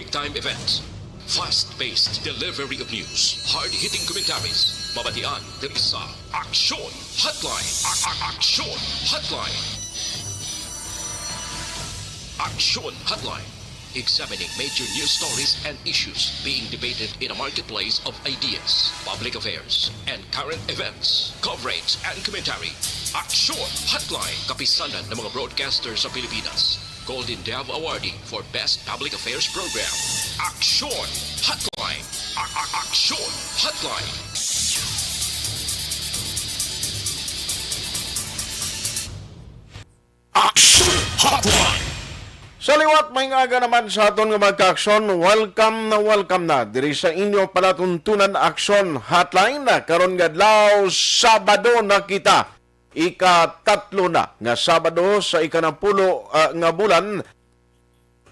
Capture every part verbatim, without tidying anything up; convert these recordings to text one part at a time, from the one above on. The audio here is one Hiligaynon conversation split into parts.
Time events. Fast-paced delivery of news. Hard-hitting commentaries. Mabatian diri sa Aksyon Hotline. A- a- Aksyon Hotline. Aksyon Hotline. Examining major news stories and issues being debated in a marketplace of ideas, public affairs, and current events. Coverage and commentary. Aksyon Hotline. Kapisanan ng mga broadcaster sa Pilipinas. Golden Dove Awardee for Best Public Affairs Program. Aksyon Hotline. A- a- Aksyon Hotline. Aksyon Hotline. Sa liwat, may nga aga naman sa aton nga mga ka-aksyon. Welcome na welcome na diri sa inyo palatuntunan Aksyon Hotline. Karon nga adlaw, Sabado na kita. Ikatatlo na nga Sabado sa ikanapulo, ah, nga bulan,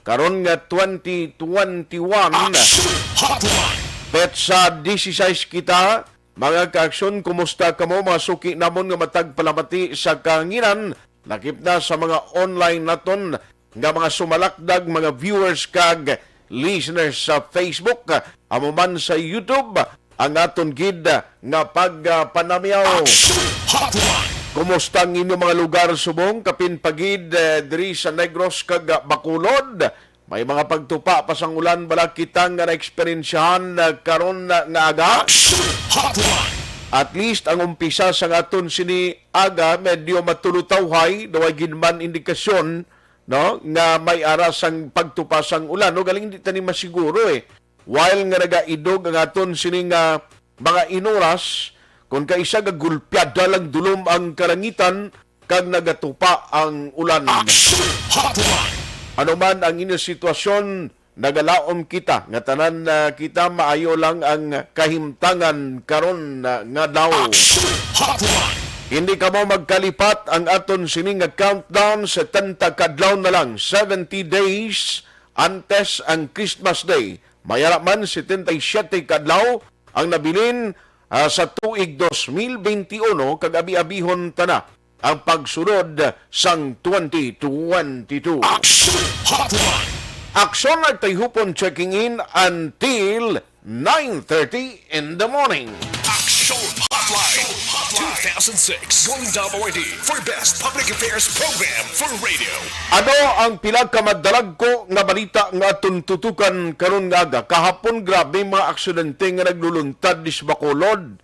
karon nga twenty twenty-one. Aksyon Hotline. Petsa disisais kita, mga ka-aksyon, kumusta kamo, mga suki namon nga matag palamati sa kahanginan? Lakip na sa mga online naton nga mga sumalakdag, mga viewers kag listeners sa Facebook, amo man sa YouTube, ang aton gid nga pagpanamyaw. Aksyon Hotline. Kumusta ang inyo mga lugar subong, kapin pa gid, eh, diri sa Negros kag Bacolod? May mga pagtupa pa sang ulan bala kita nga naeksperyensyahan, eh, karon na nga aga? Aksyon Hotline. At least ang umpisa sang aton sini aga medyo matulutawhay, daw ay gid man indikasyon, no, nga may ara sang pagtupa sang ulan, no? Galing di tani masiguro, eh. While nga nagaidog ang aton sini nga mga inuras, kon kaisa gagulpyada lang dulom ang kalangitan kag nagatupa ang ulan. Aksyon Hotline. Ano man ang inyo sitwasyon, nagalaom kita nga tanan na kita maayo lang ang kahimtangan karon na nga adlaw. Aksyon Hotline. Hindi kamo magkalipat ang aton sini nga countdown, setenta ka adlaw na lang, seventy days antes ang Christmas Day. May ara man setenta y siete ka adlaw ang nabilin, ah, sa tuig dos mil benti uno, kag abi-abihon ta na ang pagsulod sang twenty twenty-two. Aksyon Hotline. Aksyon Nagtayhupon checking in until nine thirty in the morning. Aksyon Hotline two thousand six Golden Dove Awardee for Best Public Affairs Program for Radio. Ano ang pila ka madalagko nga balita nga aton tutukan karon nga aga? Kahapon, grabe mga aksidente nga nagluluntad dis Bacolod.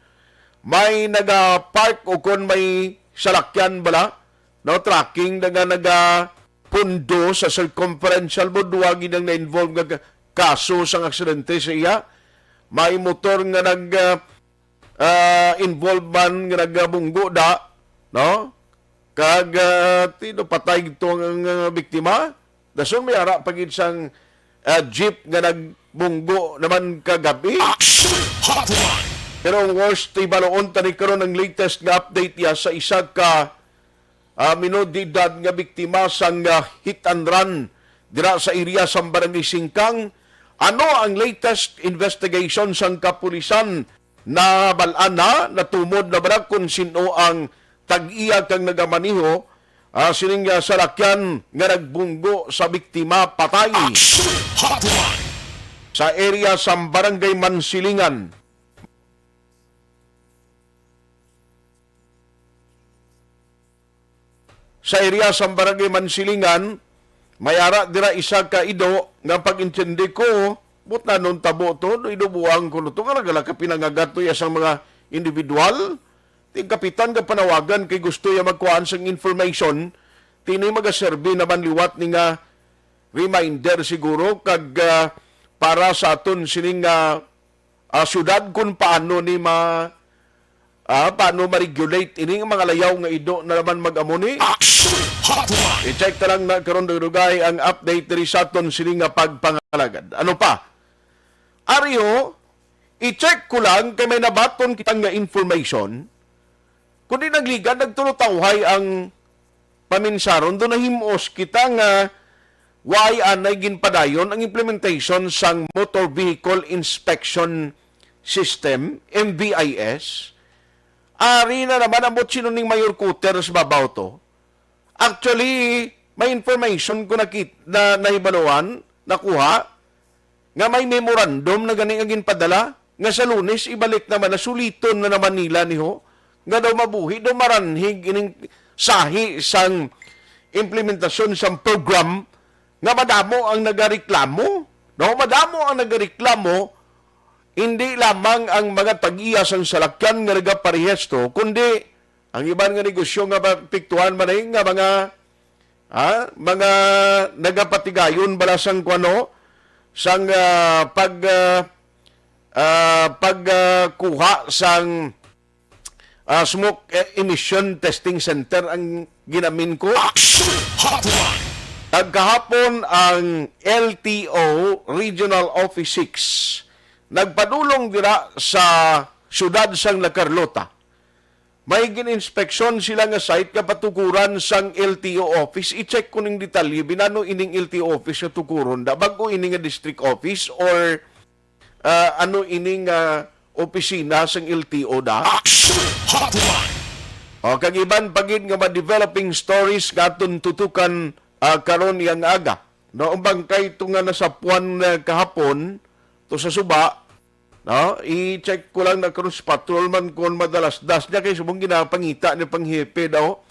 May nagapark o kon may salakyan bala, no, trucking na nga nagapundo sa circumferential mo, duwa gid ang na-involve nga ka-, kaso sang aksidente sa iya. May motor nga nag, ah, ah, involve man nga nagabunggo da, no? Kag, ah, tino patay ito ang, ah, biktima. Dason may ara pa gid sang, ah, jeep nga nagbunggo naman kagabi. Action Hotline! Pero ang worst, ibaloon tani karon ang latest nga update ya sa isa ka, ah, minor de edad nga biktima sang, ah, hit and run dira sa area sang Barangay Singkang. Ano ang latest investigation sang kapulisan? Nabal-an na, natumod na ba na kung sino ang tag-iya kang nagamaneho, ah, sining, ah, salakyan nga nagbunggo sa biktima patay? Action Hotline! Sa area sa Barangay Mansilingan. Sa area sa Barangay Mansilingan, may ara dira isa ka ido nga pag-intindi ko, butnanon tabo to, ido buang ko to, nga nagala ka pinangagat to iya sang mga individual. Ti kapitan nga panawagan kay gusto iya magkuhaan sang information, tini magaserbi naman liwat ni nga reminder siguro kag, ah, para sa aton sining, ah, ah, syudad kung paano ni ma-, ah, paano ma-regulate ini nga mga layaw nga ido na naman mag-amo ni. Action Hotline! I-check ta lang na karon, dugay ang update diri sa aton sini nga pagpangalagad. Ano pa? Ariho, i-check ko lang kay may nabaton kita nga information. Kundi nagligad, nagtulutawhay ang paminsaron, do nahimos kita nga why anay ginpadayon ang implementation sang Motor Vehicle Inspection System, M V I S. Ari na naman ang bot sino ning Mayor Cutter sa babaw to. Actually, may information ko nakit-, na nahibaluan, nakuha, nga may memorandum na gani nga ginpadala, nga sa Lunes ibalik naman, nasuliton na naman nila ni ho, nga daw mabuhi, daw maranhig ining sahi sang implementasyon sang program, nga madamo ang nagareklamo, no? Madamo ang nagareklamo, hindi lamang ang mga tag-iya sang salakyan nga nagaparehistro, kundi ang iban nga negosyo nga maapektuhan man ay nga mga, ha, mga nagapatigayon bala sang kuno, sang, ah, pag, ah, ah, pag, ah, kuha sang, ah, smoke, eh, emission testing center ang ginamin ko. Action Hotline! Kag kahapon ang L T O Regional Office six nagpadulong dira sa siyudad sang La Carlota. May gin-inspeksyon sila nga site nga patukuran sang L T O office. I-check ko ning detalye, binano ining L T O office nga tukuron da? Bag-o ini nga district office or, ah, ano ini nga opisina sang L T O da? Action Hotline! O, kag iban pa gid nga mga developing stories nga aton tutukan, ah, karon yang aga. No, ang bangkay to nga nasapuan, ah, kahapon to sa suba, no? I-check ko lang na cruise patrol man kon madalas das niya kay subong ginapangita ni panghipe daw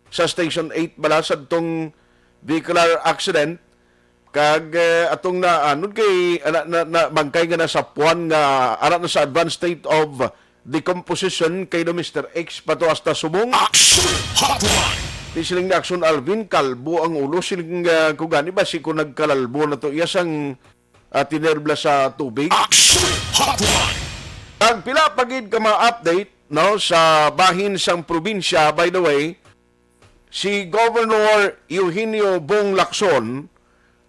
sa Station eight bala sa tong vehicular accident. Kag, eh, atong na, anod kay, ana, na, na, bangkay nga nasapuan nga, ana na sa advanced state of decomposition kay do Mister X pa to hasta subong. Action Hotline! Di siling ni Action Alvin, kalbo ang ulo, siling, ah, ko gani ba si ko nagkalalbo na to iya sang, ah, tinerbla sa tubig. Action Hotline! Ang pila pa gid ka mga update, no, sa bahin sang probinsya, by the way, si Governor Eugenio Bong Lacson,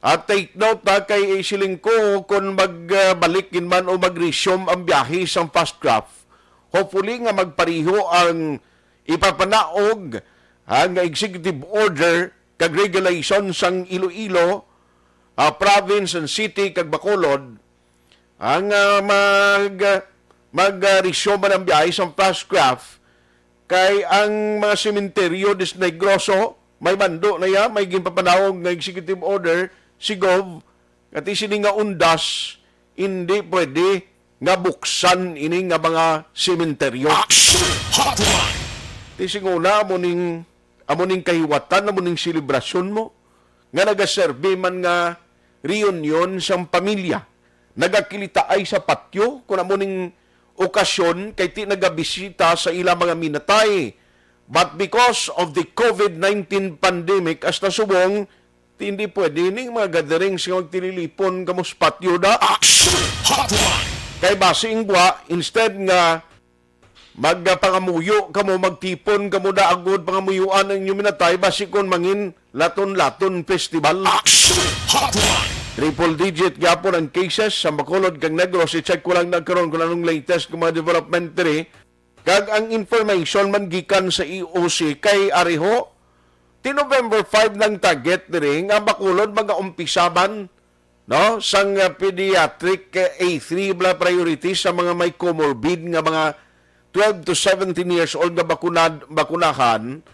at take note na kay isiling ko kung magbalik gid man o mag-resume ang biyahe sang fast craft, hopefully nga magpariho ang ipapanaog, ha, nga executive order kag regulation sang Iloilo, ah, province and city kag Bacolod, ang, ah, mag, mag, ah, resume man ang biyahe sang fast craft, kay ang mga sementeryo dis Negroso, may mando na iya, may ginpapanawag nga executive order si Gov, nga ti sini nga undas, hindi pwede nga buksan ini nga mga sementeryo. Action Hotline! Ti singuna, amo ning, amo ning kahiwatan, amo ning selebrasyon mo, nga nagaserbi man nga reunion sang pamilya, nagakilitaay sa patio, kun amo ning okasyon, kay ti nagabisita sa ila mga minatay. But because of the COVID nineteen pandemic, hasta subong, ti hindi pwede ning mga gatherings nga magtililipon kamo sa patio da. Action Hotline! Kay basi ing buwa, instead nga magpangamuyo kamo, magtipon kamo da agod pangamuyuan ang inyong minatay, basi kon mangin laton-laton festival. Action Hotline! Triple digit gyapon ang cases sa Bacolod kag Negros. I-check ko lang na karon kung anong latest nga mga development diri. Kag ang information man gikan sa E O C kay ariho, ti November five nang target diri nga Bacolod magaumpisa man, no, sang, ah, pediatric, eh, A three bala priority sa mga may comorbid nga mga twelve to seventeen years old nga bakunad-, bakunahan.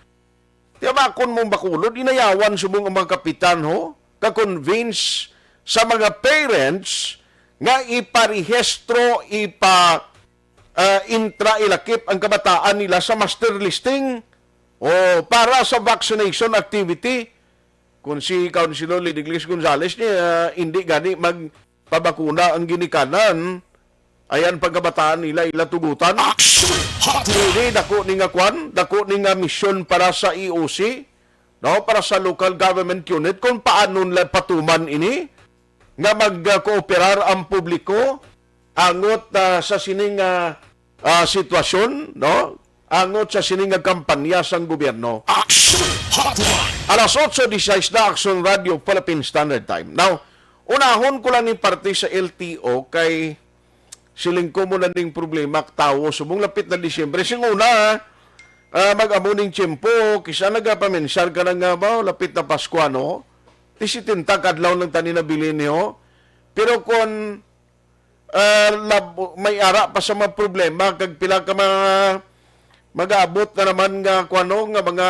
Ti abakon mong Bacolod, inayawan subong ang mga kapitan, ho, ka-convince sa mga parents nga iparehistro, ipa, ah, intra ilakip ang kabataan nila sa muster listing o para sa vaccination activity. Kung si Councilor Lidicles Gonzales niya, ah, hindi gani magpabakuna ang ginikanan, ayan pagkabataan nila ila tugutan. Action Hotline! Ini dako ni nga kwan, dako ni nga misyon para sa E O C, no, para sa local government unit, kung paano nila patuman ini nga magkooperar ang publiko angot, ah, sa sining, ah, ah, sitwasyon, no? Angot sa sining nga kampanya sang gobyerno. Action Hotline! Alas otso disisais na, Action Radio Philippine Standard Time. Now, unahon ko lang ning parte sa L T O kay siling ko mo na ning problema tawo subong lapit na Disyembre. Sing una, ah, mag-amo ning tiyempo, kisa nagapamensar ka na nga ba, lapit na Pasko, ano? Ti setenta ka adlaw lang tani nabilin niyo. Pero kon, ah, lab-, may ara pa sa mga problema, kag pila ka mga mag-aabot na naman nga, kuwano, nga mga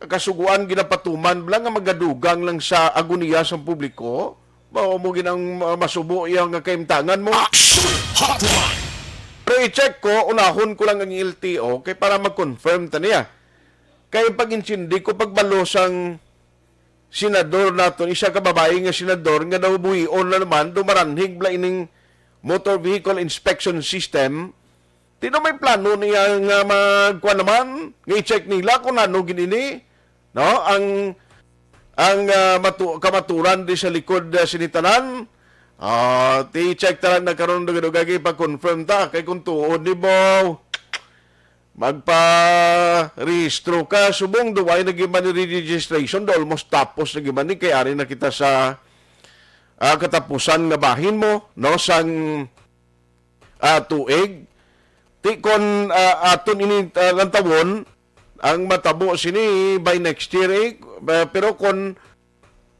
kasuguan ginapatuman bala nga magadugang lang sa agoniya sa publiko, Mao mo gid ang, uh, masubo iya nga kaimtangan mo. Action Hotline! Pero i-check ko, unahon ko lang ang L T O kay para mag-confirm ta niya. Kay ang pag-intindi ko, pagbalo sang senador naton, isa ka babayi nga senador nga daw buhion na naman, dumaranhig bala ining motor vehicle inspection system. Tino may plano niya nga magkuan naman, nga i-check nila kung ano gid ini, no? Ang, ang, ah, matu-, kamaturan di sa likod, ah, sini tanan. Ah, ti check ta lang na karon, dugay-dugay, pa-confirm ta kay kung tuod ni, baw, magpa-rehistro ka, subong duway na gid man ni registration, do almost tapos na gid man ni, kay ari na kita sa, ah, katapusan nga bahin mo, no, sang, ah, tuig. Ti kon, ah, aton ini, ah, lantawon, ang matabo sini by next year, eh, ah, pero kon,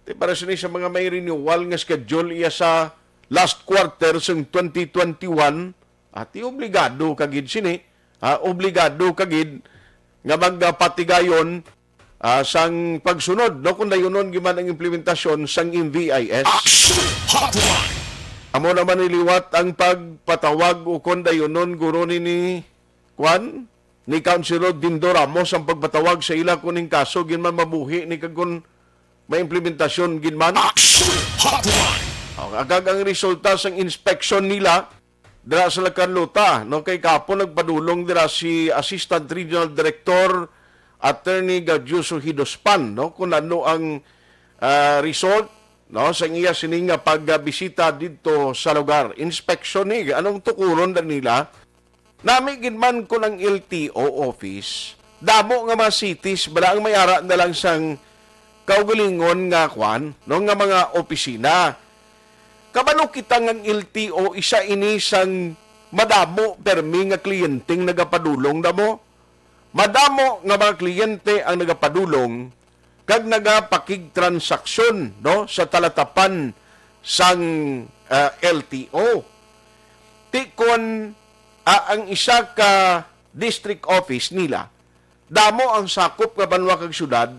ti para sini sa mga may renewal nga schedule iya sa last quarter sang twenty twenty-one, ati obligado ka gid sini, ah, obligado ka gid nga magpatigayon, ah, sang pagsunod, no, kung dayunon giman ang implementasyon sang M V I S. Action Hotline! Amo naman ni liwat ang pagpatawag o kung dayunon guro ni, ni, kwan, ni Councilor Dindo Ramos ang pagpatawag sa ila kung ning kaso gid man mabuhi ni kag kung may implementasyon gid man. Action Hotline! O, agag ang resulta sang inspeksyon nila dira sa La Carlota, no, kay kahapon nagpadulong dira si Assistant Regional Director Attorney Gaudioso Hidospan, no, kung ano ang, ah, result, no, sa iya sini nga pagbisita didto sa lugar. Inspeksyon ni, anong tukuron na nila? Nami gid man kun ang L T O office, damo nga mga cities bala ang may ara na lang sang kaugalingon nga kwan, no, nga mga opisina. Kabalo kita nga ang L T O isa ini sang madamo permi nga kliyenteng nagapadulong namo. Madamo nga mga kliyente ang nagapadulong kag nagapakigtransaksyon, no, sa talatapan sang, ah, L T O. Ti kon, ah, ang isa ka district office nila, damo ang sakop nga banwa kag syudad,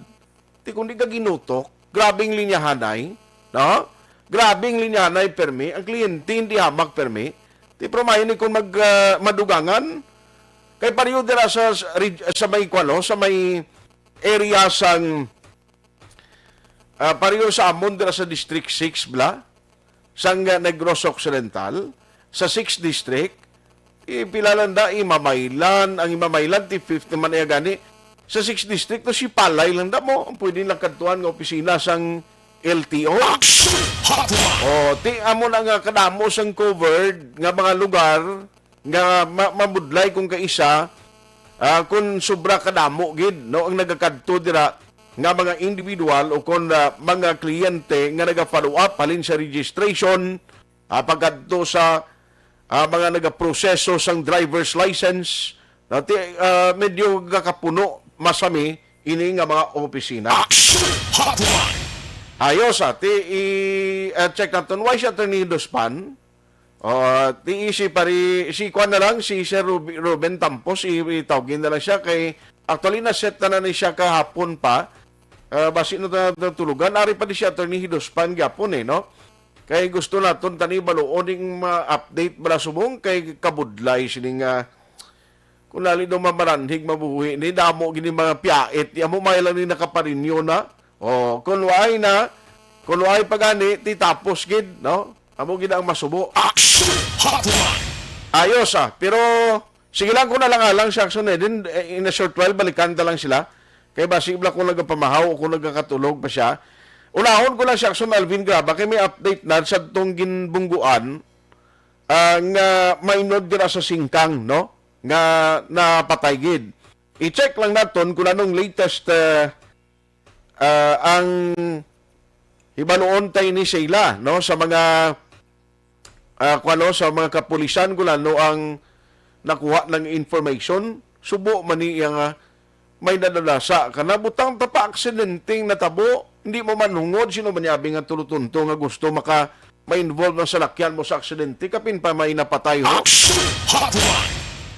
ti kon di ka ginutok, grabing linyahanay, no? Grabing linyahanay permi, ang kliyente hindi hamak permi. Ti pero may ni kon mag, ah, madugangan, kay pareho dira sa, sa, reg-, sa may, kuwan, no, sa may area sang, ah, pareho sa amon dira sa District six bala, sang, ah, Negros Occidental, sa sixth District, ipila lang da, Imamaylan, ang Imamaylan, ti fifth naman iya gani. Sa sixth District, to si Palay lang da mo, ang pwede lang kadtuan nga opisina sang L T O. Action Hotline! O, ti amo na nga kadamo sang covered nga mga lugar nga ma-, mabudlay kung kaisa, ah, kung sobra kadamo gid, no, ang nagakadto dira nga mga individual o kon, ah, mga kliyente nga naga-follow up halin sa registration, ah, pagkadto sa, ah, mga nagaproseso sang driver's license, no, ti, ah, medyo gakapuno masami ini nga mga opisina. Action Hotline! Ayos, ah, ti i-, ah, check naton. Why si Attorney Hidospan? O, ti si pari, si kuan na lang, si Sir Rubi-, Ruben Tampos, i-, itawagin na lang siya kay actually na-set na, na ni siya kahapon pa. Ah, basi na ta-, natulugan, ari pa di si Attorney Hidospan gyapon eh, no? Kay gusto naton tani baluon ning ma-update bala subong kay kabudlay sining, ah, kung nali daw mamaranhig mabuhi ni, damo gini mga piyait, di amo may lang ni nakaparinyo na. O, kung waay na, kung waay pa gani, ti tapos gid, no? Amo gid ang masubo. Action Hotline! Ayos, ah, pero sige lang, kung alang-alang si Action Eden, eh, in a short while, balikan ta lang sila. Kay basi bala kung nagapamahaw o kung nagakatulog pa siya. Unahon ko lang si Action Alvin Graba, kay may update na sa tong ginbungguan, ah, nga mainod dira sa Singkang, no? Nga napatay gid. I-check lang naton kung anong latest, ah, ah, ang hibaluon tay ni Sheila, no, sa mga, ah, kuwan, no, sa mga kapulisan, kung ano ang nakuha ng information, subo man ni iya nga may nadalasa ka na butang ta pa aksidenteng natabo, hindi mo man hungod sino man yabi nga tulutunto nga gusto maka ma-involve ang salakyan mo sa aksidente, kapin pa may napatay, ho. Action Hotline!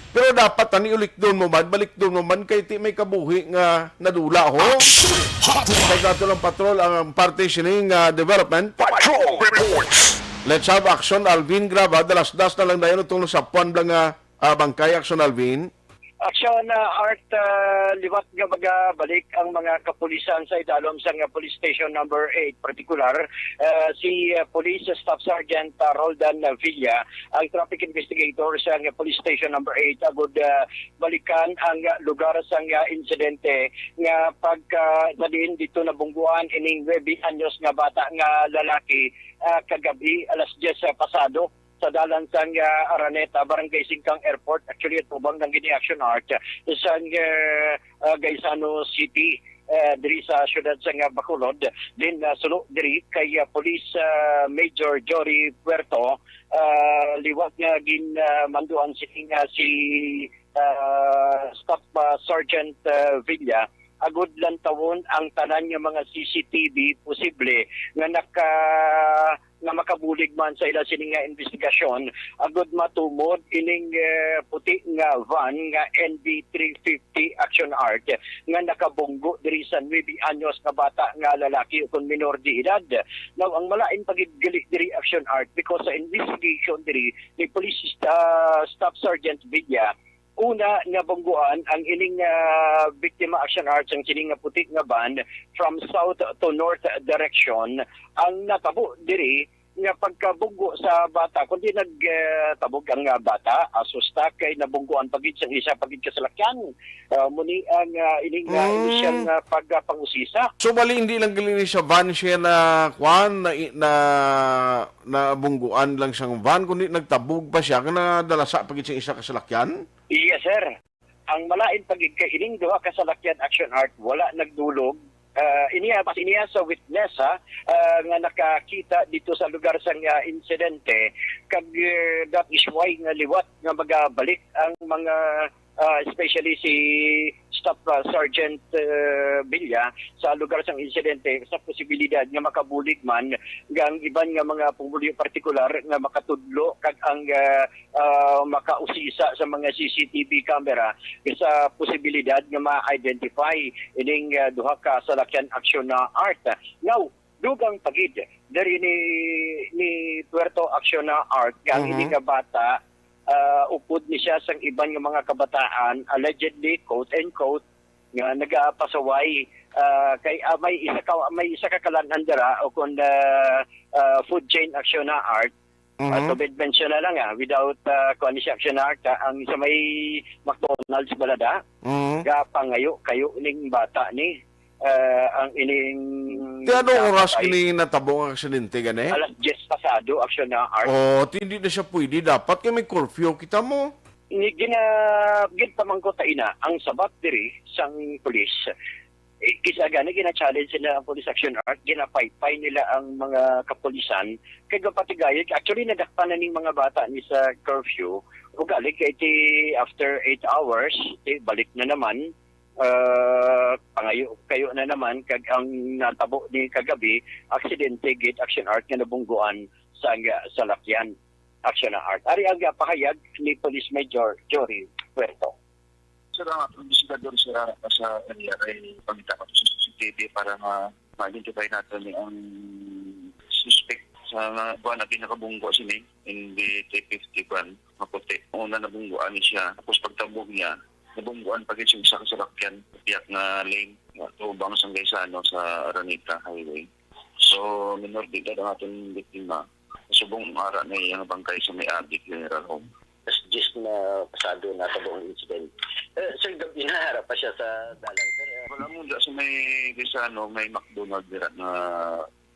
Pero dapat ani ulikdon mo man, balikdon mo man kay ti may kabuhi nga nadula, ho. Action Hotline! Kay dato lang patrol ang parte sining, ah, development. Patrol Reports. Let's have Action Alvin Graba. Dalas-das na lang dayon tungod sa puan bala nga, ah, bangkay, Action Alvin. Action, ah, Art, ah, liwat nga magabalik ang mga kapulisan sa idalom sa nga Police Station Number Eight, partikular, ah, si, ah, Police Staff Sergeant, ah, Roldan Villa, ang traffic investigator sa nga Police Station Number Eight, agud, ah, balikan ang, ah, lugar sa nga insidente nga pagka sa diin dito nabungguan ining nuebe anyos nga bata nga lalaki, ah, kagabhi alas diyes, ah, pasado sa dalan sang, ah, Araneta, Barangay Singkang Airport. Actually, atubang lang gini, Action Art, sang, ah, ah, Gaisano City, ah, diri sa siyudad sang, ah, Bacolod. Din, ah, suno diri kay, ah, Police, ah, Major Jory Puerto, ah, liwat nga ginmanduan sini nga si, ah, Staff, ah, Sergeant, ah, Villa, agud lantawon ang tanan nga mga C C T V posible nga naka nga makabulig man sa ila sini nga investigasyon, agud matumod ining, eh, puti nga van nga N V three fifty, Action Art, nga nakabunggo diri sa nuebe anyos nga bata nga lalaki ukon minor de edad. Now, ang malain pa gid gali diri, Action Art, because sa investigation diri ni Police, ah, Staff Sergeant Villa, una nga bungguan ang ining, ah, biktima, Action Art, sang sini nga puti nga van from south to north direction. Ang natabo diri nga pagkabunggo sa bata, kundi nag, eh, tabog ang, ah, bata, asusta kay nabungguan pa gid sang isa pa gid ka salakyan. Ah, muni ang, ah, ining, ah, Mm. inisyal nga pagpangusisa. So, bali, hindi lang gali siya van siya na, kwan, na, na, nabungguan lang siyang van, kundi nagtabog pa siya, nga nadalasa pa gid sing isa ka salakyan? Yes, sir. Ang malain pa gid kay ining duha ka salakyan, Action Art, wala nagdulog. Ah, iniya, mas iniya sa witness, ha, ah, nga nakakita dito sa lugar sang, ah, insidente, kag, eh, that is why nga liwat nga magabalik ang mga, ah, especially si Staff, ah, Sergeant, eh, Villa sa lugar sang insidente sa posibilidad nga makabulig man nga ang iban nga mga pumuluyo partikular nga makatudlo kag ang, ah, ah, makausisa sa mga C C T V camera sa posibilidad nga ma-identify ining, ah, duha ka salakyan, Action Art. Now, dugang pa gid diri ni, ni Puerto, Action Art, nga ang Mhm. ini nga bata, ah, upod ni siya sang iban nga mga kabataan, allegedly, quote and quote, nga nagapasaway, ah, kay, ah, may isa ka, may isa ka kalan-an dira o kon, ah, ah, food chain, Action Art. Mhm. Ah, to mention na lang, ah, without, ah, kuan ni siya, Action Art, ah, ang sa may McDonald's balada, Mhm. gapangayo kayo ning bata ni, ah, ang ining Ti ano oras napatay. Kini natabo ang aksidente gani? Alas diyes pasado, Action Art. Oh, ti hindi na siya pwede. Dapat kay may curfew kita mo. Ni gina-, gid pamangkot ta ina, ang sabat diri sang pulis, eh, kisa gani gina-challenge nila ang Police Action Art, ginapaypay nila ang mga kapulisan, kay gapatigayon, actually, nadakpan na ning mga bata ni sa curfew, ugalig kay ti after eight hours, ti balik na naman, ah, pangayo kayo na naman, kag ang natabo ni kagabi, aksidente gid, Action Art, nga nabungguan sa, sa salakyan. Action Art. Ari ang pahayag ni Police Major Jory Puerto. Sir, ang atong investigador, sir, ara pa sa area kay pangita pa sa C C T V para ma-, ma-identify nato ni ang suspect sa nga, kuan, na pinakabunggo sini, in the three fifty kuan, maputi. Una nabungguan ni siya, tapos pagtabog niya, nabungguan pa gid siya sa salakyan, piyak nga lane, nga tubang sa Gaisano sa Araneta Highway. So, minor de edad ang atong biktima. Subong ara na iyang bangkay sa may Abig Funeral Home. Alas diyes na pasado natabo ang incident. Eh, sir, gabi na, ara pa siya sa dalan, sir. Eh, wala mo dira sa may Gaisano, may McDonald dira nga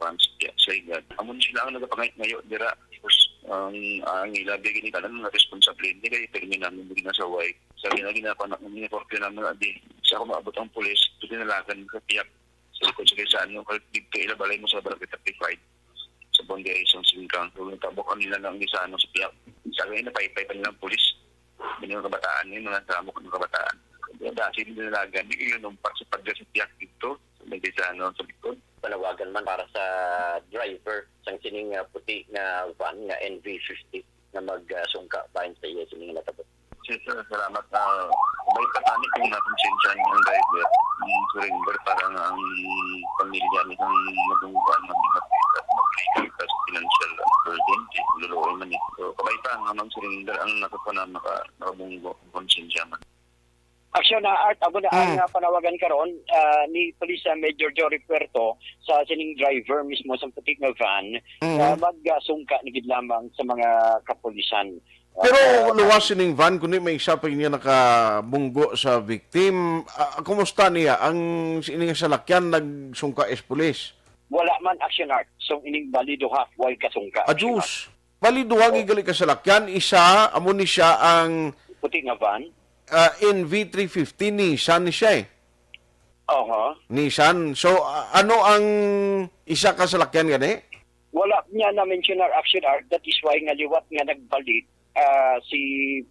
branch sa Igad. Amo sila ang nagapangayo dira. Tapos, ang, ang ilabi gini kanan nga responsable, hindi kayo pirmi namin, hindi ginasaway. Sabi na ginapa na, ang ginapapyo namin na di. Sa ako maabot ang pulis, ito dinalagan sa piyak. Sa likod sa Gaisano, kag dito ila balay mo sa Barangay thirty-five. Sa Bondi ay isang singkang. So, natabok ang nila ng Gaisano sa piyak. Sabi na, paypay pa nilang pulis. May mga kabataan, may mga samok ng kabataan. Dahil dinalagan, di kayo numpak sa pagka sa piyak dito. Sa may Gaisano, sa likod. Panawagan man para sa driver sang sining, ah, puti nga van nga N V fifty nga magsungka bahin sa iya sining natabo. Sir, sir, salamat. Ah, may patani kung nakonsensya ang driver, ang surrender para nga ang pamilya ni kang madunggan nga binatid at mag-legal ka Unang surrender ang nakakuha na naka-, nakabunggo ang konsensya man. Aksyon na, Art, amo na ang, ah, panawagan karon, ah, ni Police, ah, Major Jory Puerto sa sining driver mismo sa puti nga van, mm, nga magsungka na gid lamang sa mga kapulisan. Pero ah, luwas sining van, kundi may isa pa niya nakabunggo sa victim. Ah, kumusta niya ang sining salakyan nagsungka is pulis? Wala man, Action Art. So, ining balido ha, way kasungka, Action Art. Bali, duha gigali ka salakyan, isa, amo ni siya ang, puti nga van, ah, N V three fifty, Nissan ni siya eh. Oho. Nissan. So, ah, ano ang isa ka salakyan gani? Wala niya na-mention or action art. That is why nga liwat nga nagbalik, ah, si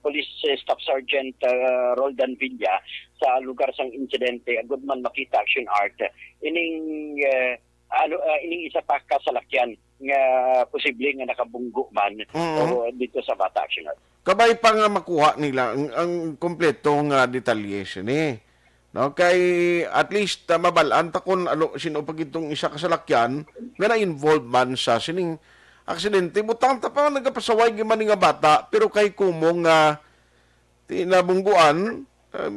Police, eh, Staff Sergeant, ah, Roldan Villa sa lugar sang insidente, agud man makita action art. Ining, eh, ano, ah, ining isa pa ka salakyan nga posible nga nakabunggo man, mm, o dito sa bata, Action Art. Kabay pa nga makuha nila ang, ang kompleto nga detalye sini. No, kay at least, ah, mabal-an ta kung ano, sino pa gid tong isa ka salakyan nga na-involve man sa sining aksidente. Butang ta pa nga nagapasaway gyud man ni nga bata, pero kay kumong nga ti nabungguan, ah,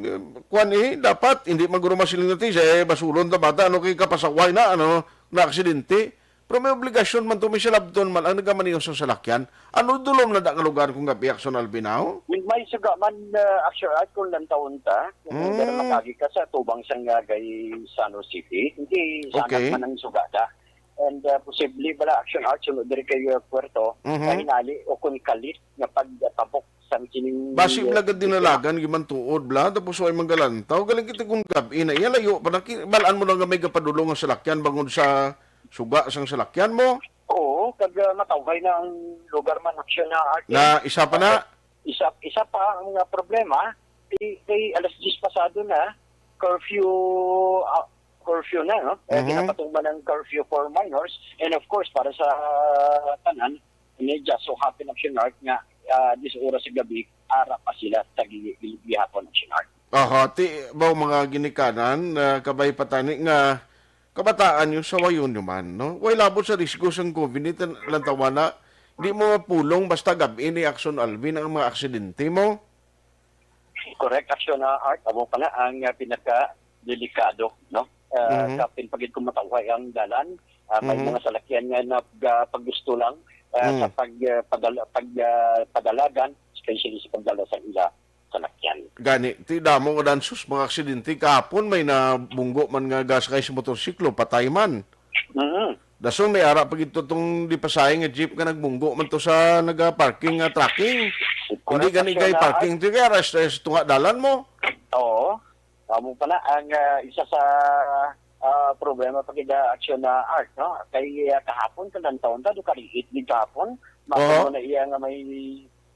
kuwan eh, dapat hindi man guro masiling natin siya, eh, basulon ta bata, ano, kay kapasaway na, ano, na aksidente. Pero may obligasyon man to, may salabton man ang nagamaneho sa salakyan. Ano, dulom na da nga lugar kung gabi, Action Albinaw? May suga man, uh, Action Art, kung lantawon ta, kung Mm. dara makagi ka sa tubang sang, uh, Gaisano City, hindi sanat Okay. man ang suga da. And, uh, posible bala, Action Art, sunod diri kay, uh, Puerto, Mhm. na hinali o kung kalit nga pagtabok sang kining, Basi uh, bala gad biktima. Dinalagan, gimantuod bala, tapos way manggalantaw. Galing kita kung gabi na iya, layo pa na, ki-, balaan mo na nga may gapadulong ang salakyan bangod sa suga sang salakyan mo. Oo, kag, ah, matawhay na ang lugar man, Action na Art. Na isa pa na? Isa, isa pa ang, ah, problema, kay, kay alas diyes pasado na, curfew, ah, curfew na, no? Eh, Mhm. ginapatuman ang curfew for minors, and of course, para sa tanan, and it just so happen, Action Art, nga, ah, diyes oras sa gabi, ara pa sila sa gi-, gi-, gihapon, Action Art. Aha, ti, baw mga ginikanan, ah, kabay pa tani nga kabataan nyo, sawayon nyo man, no? Way labot sa risgo sang COVID nineteen, lantawana, di mo mapulong basta gab-i ni Action Alvin ang mga aksidente mo. Correct, Action, ah, Art. Amo pa na ang, ah, pinaka delikado, no? Ah, Mhm. kapin pa gid kung matawhay ang dalan, ah, may Mhm. mga salakyan nga nag-, ah, paggusto lang, ah, Mm. sa pag, ah, padala-, pag, ah, padalagan, especially sa pagdala sa ila salakyan. Gani, ti damo nga dansos mga aksidente. Kahapon may nabunggo man nga gasakay sa motorsiklo, patay man. Mhm. Dason may ara pa gid to tong di pasahe nga jeep nga nagbunggo man to sa naga-parking nga trucking. Hindi Correct, gani Action, kay ah, parking, ti kay ara sa, sa tunga dalan mo. Oo. Amo pa na ang, ah, isa sa, ah, problema pa gid, ah, Action na Art, no? Kay, ah, kahapon, kag ang taon ta, do kaliit ni kahapon, Oo. matumo na iya nga may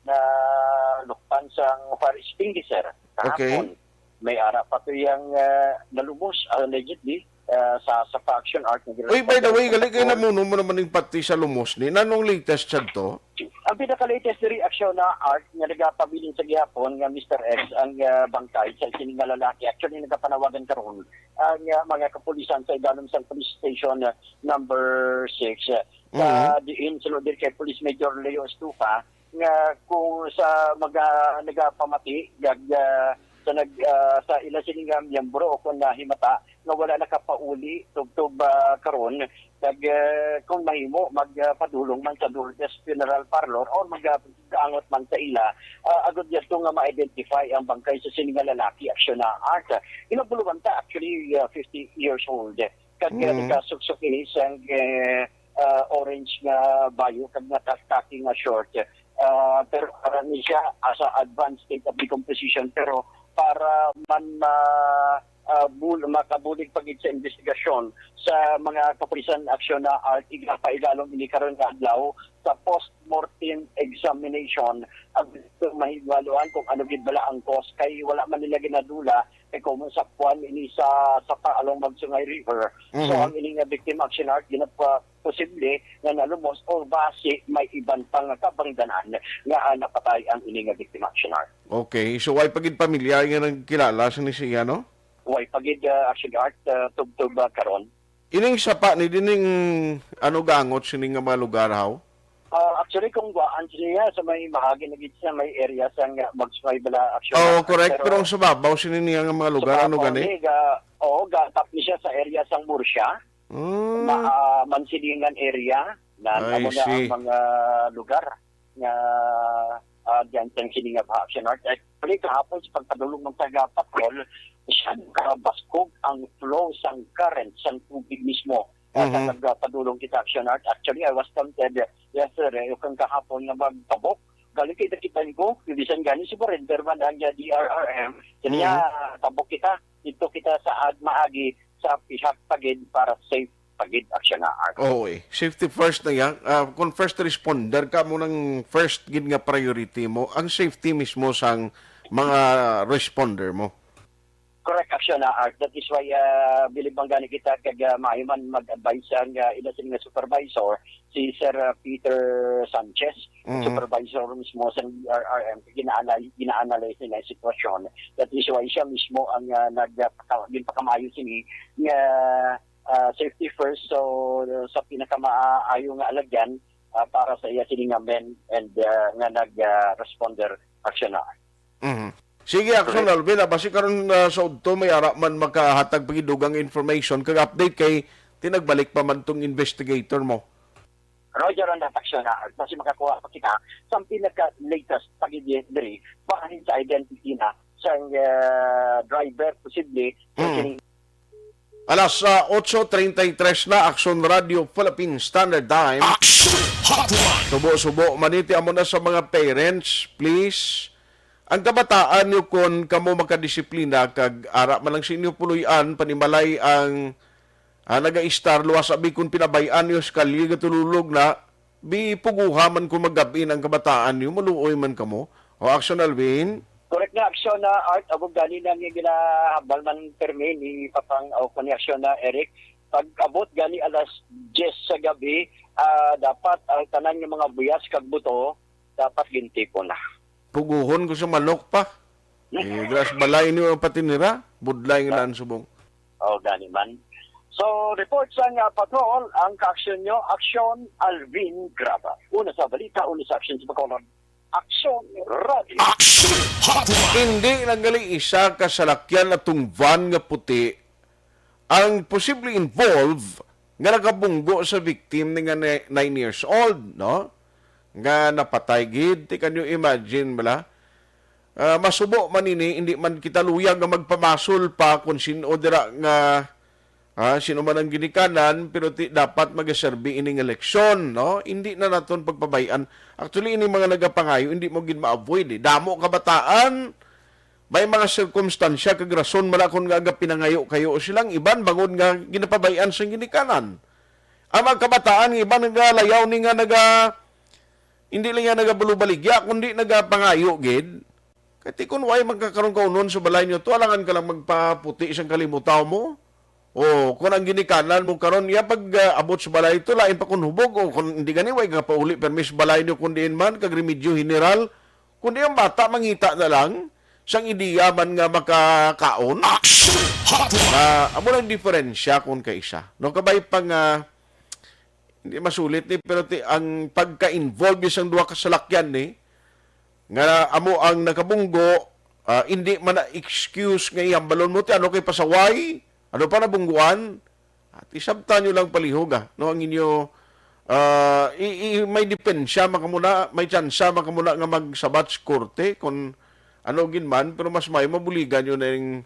nalukpan sang fire extinguisher kahapon. Okay. May ara pa to yang, ah, nalumos, allegedly, ah, sa, sa pa Action Art. Uy, by the way, gali kay namuno mo naman ning pati sa lumos ni. Nanong latest sad to? Ang pinaka-latest diri, Action na Art, nga nagapabilin sa gihapon nga Mister X ang, ah, bangkay sa sini nga lalaki. Actually, nagapanawagan karon ang, ah, mga kapulisan sa idalom sang police station, ah, number six, ah, sa Mhm. diin sulod diri kay Police Major Leo Estupa nga kung sa mga nagapamati gag, ah, sa nag, ah, sa ila sini nga miyembro o kung nahimata nga wala nakapauli tubtob, ah, karon, nag, ah, kung mahimo, magpadulong man sa Lourdes Funeral Parlor or mag-angot man sa ila, ah, agud yadto nga ma-identify ang bangkay sa sini nga lalaki, Action na Art. Inabulohan ta, actually, ah, fifty years old. Kag, ah, Mm. nagasuksok ini sang, eh, ah, orange nga bayo kag nga kakaki nga short. Ah, pero para ni siya, ah, sa advanced state of decomposition, pero para man ma-, ah, bul-, makabulig pa gid sa investigasyon sa mga kapulisan, Action na Art, iga-, paigalom ini karon nga adlaw sa post-mortem examination ang gusto mahibaluan kung ano gid bala ang cause, kay wala man nila ginadula kay kung sa kuan ini sa, sa pa along Magsungay River. So, Mhm. ang ini nga victim, Action Art, ginapa-, posible nga nalumos or basi may iban pa nga kabangdanan nga, ah, napatay ang ini nga victim, Action Art. Okay, so way pa gid pamilya nga nagkilala sa ni siya, no? Way pa gid, ah, Action Art, ah, tubtob, ah, karon. Ining sapa ni dining ano gangot sini nga mga lugar, haw? Ah, Actually, kung guwaan siya sa may mahagi na gid sa may area sang, uh, Magsaysay bala, action. Oo, correct. Pero ang sa babaw, sini niya nga mga lugar, ano gani? Ni, ga, oo, gatap ni siya sa area sang Murcia. Mm. Ma, ah, Mansilingan area. Na, I amo na see. Ang mga lugar nga, ah, diyan sang sini nga baha, Action Art. Actually, kahapon sa pagpadulong ng taga-patrol, siya nakabaskog ang flow sang current, sang tubig mismo. Ah, sa Mhm. nagpadulong kita, Action Art. Actually, I was tempted yesterday, o kang kahapon nga magtabok. Galing kita, kitan ko, bisan gani surrender man ang D R R M. Kanya, Mhm. tabok kita, dito kita sa ag-, maagi sa pihak pagid para safe pagid, Action Art. Oo, eh. Safety first na yan. Ah, kung first responder ka, mo nang first gid nga priority mo, ang safety mismo sang mga responder mo. Correct, Action Art. That is why, ah, bilib man gani kita kag, ah, maayo man mag-advise ang, ah, ila sini nga supervisor, si Sir, ah, Peter Sanchez, Mhm. supervisor mismo sa D R R M, gina-anal-, gina-analyze nila ang sitwasyon. That is why siya mismo ang, ah, nag-, ah, paka-, ginpakamaayo sini nga, ah, safety first. So, sa pinakamaayo nga alagyan, ah, para sa iya sini nga men and, ah, nga nag, ah, responder, Action Art. Mhm. Sige, Action Correct. Alvin, ah, basi karon, ah, sa udto may ara man makahatag pagidugay nga information kag update kay tinagbalik pa man tong investigator mo. Roger on that, Action Art. Basi makakuha pa kita sa pinaka-latest pagid diri bahin sa identity na sang, ah, driver posible. Mm. Alas, ah, otso treinta y tres na, Action Radio Philippine Standard Time. Action Hotline. Subo-subo man iti amo na sa mga parents, please. Ang kabataan niyo, kon kamo makadisiplina kag ara man lang sa inyo puloy-an, panimalay ang, ah, nagaistar, luwas abi kon pinabay-an niyo sa kalye, gatululog na, bipuguha man kon magab-in ang kabataan niyo, maluoy man kamo. O, Action Alvin? Correct nga, Action na Art, amo gani na nga ginahambal man permi ni Papang, o, ni Action na Eric. Pag-abot gani alas diyes sa gabi, ah, dapat ang tanan nga mga buyas kag buto, dapat gintipon na. Puguhon ko sa manok pa. Eh, dira sa balay niyo ang patinira, budlay nga naan subong. Oh, gani man. So, report sa nga patrol, ang kaaksyon nyo, Action Alvin Graba. Una sa balita, una sa aksyon sa Bacolod, Action Radio. Action Hotline. Hindi lang gali isa ka salakyan atong van nga puti ang posible involved nga nakabunggo sa victim ni nga ni-, nine years old, no? Nga napatay gid. Ti, can you imagine, bala? Ah, masubo man ini, hindi man kita luyag nga magpamasol pa kung sino dira nga, ah, sino man ang ginikanan, pero ti, dapat magaserbi ining eleksyon, no? Hindi na naton pagpabay-an. Actually, ini mga nagapangayo, hindi mo gid ma-avoid, eh. Damo kabataan, may mga sirkumstansya kag rason man kon nga pinangayo kayo silang iban bangod nga ginapabay-an sang ginikanan. Ang mga kabataan nga iban nagalayaw ni nga naga, hindi lang yan nagabalubaligya, kundi nagapangayo gid. Kay ti kun way magkakaron kaunon sa balay niyo, to alangan ka lang magpaputi sang kalimutaw mo. O, kung ang ginikanan mo karon, ya pag, ah, abot sa balay to, lain pa kung hubog, o kung hindi gani, way ka pauli permi sa balay niyo, kung diin man, kag remedyo general, kundi ang bata mangita na lang sang ideya man nga makakaon. Action Hotline. Na, amo lang diferensya kung kaisa. No, kabay pa nga, hindi masulit ni, pero ti, ang pagka-involve sang duha ka salakyan ni, nga amo ang nakabunggo, ah, hindi man na excuse nga ihambalon mo, ti ano kay pasaway, ano pa nabungguan, at isabta nyo lang palihog, ah, no, ang inyo, ah, i, i, may dipensya, makamuna, may tsansa, makamuna nga magsabat sa korte, kung ano gid man, pero mas may mabuligan nyo na yung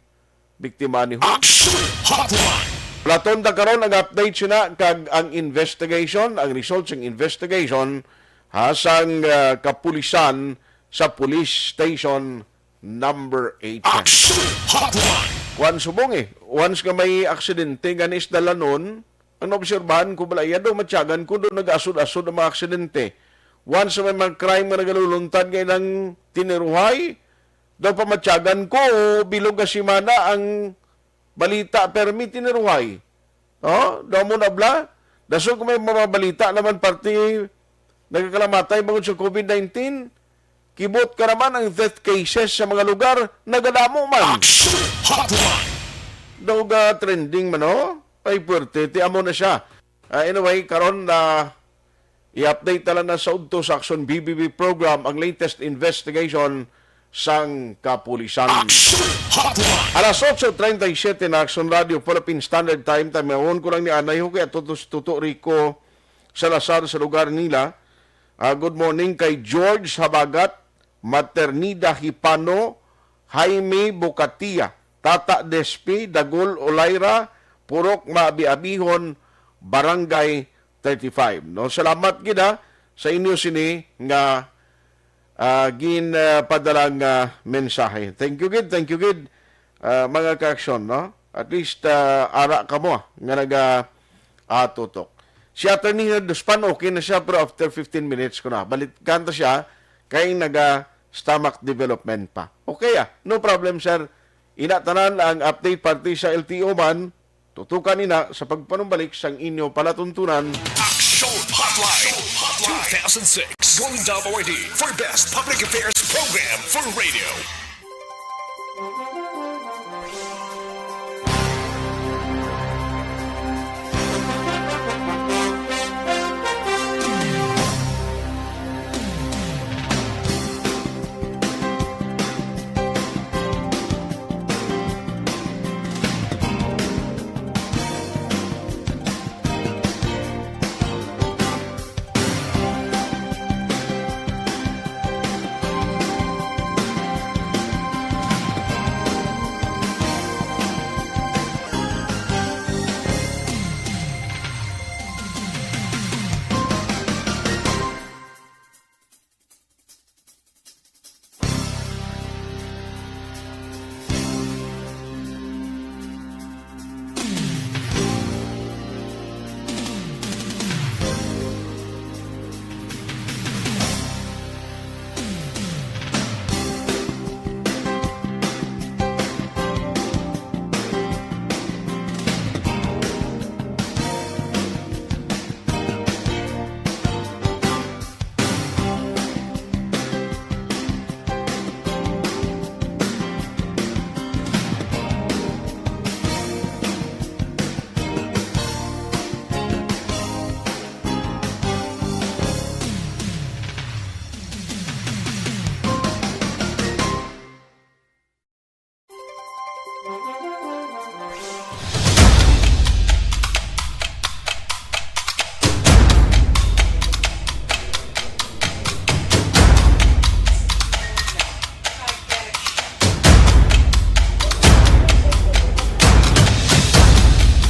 biktima ni Juan. Action Hotline. Platon ta karon ang update sina kag ang investigation, ang result sang investigation, ha, sang, ah, kapulisan sa Police Station Number Eight. Action Hotline. Kuwan subong, eh. Once nga may aksidente nga ni sa dalanon, ang naobserbahan ko bala, iya daw matyagan ko daw nag-asod-asod ang mga aksidente. Once may mga crime nga nagaluluntad nga ilang tiniruhay, daw pamatyagan ko, bilog nga semana ang balita, permi tiniruhay. Oh, daw mo na bla. Dason ko may mga balita naman parte nagakalamatay bangod sa covid nineteen. Kibot ka naman ang death cases sa mga lugar, nagadamo man. Action Hotline. Daw ga trending man, oh. Ay, puwerte. Ti amo na siya. Ah, anyway, karon na I-update na lang na sa udto sa Aksyon B B B program ang latest investigation sang kapulisan. Action Hotline! Alas otso treinta y siete na, Aksyon Radio, Philippine Standard Time. Tamawon ko lang ni Anay Huki at Tuto, Tuto Rico Salazar sa lugar nila. Ah, good morning kay George Habagat, Maternida Hipano, Jaime Bucatia, Tata Despi, Dagol Olayra, Purok Maabi-abihon, Barangay thirty-five. No, salamat gid, ha, sa inyo sini nga, ah, gin, ah, padalang, ah, mensahe. Thank you gid, thank you gid, ah, mga ka-aksyon, no? At least, ah, ara kamo, ah, nga naga, ah, tutok. Si Attorney Hernandez Pan, okay na siya, pero after fifteen minutes ko na. Balik kanta siya, kay naga stomach development pa. Okay, ah. No problem, sir. Ina tanan ang update parte sa L T O man. Tutukan ina sa pagpanumbalik sang inyo palatuntunan. Action Hotline two thousand six, Golden Dome Awardee for Best Public Affairs Program for Radio.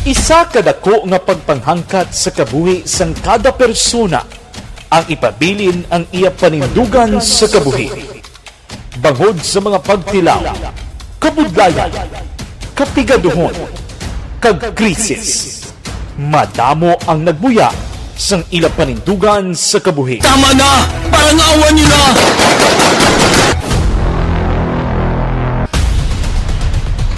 Isa ka dako nga pagpanghangkat sa kabuhi sang kada persona ang ipabilin ang iya panindugan sa kabuhi. Bangod sa mga pagtilaw, kabudlayan, kapigaduhon, kag krisis, madamo ang nagbuya sang ila panindugan sa kabuhi. Tama na! Parangawan niyo na!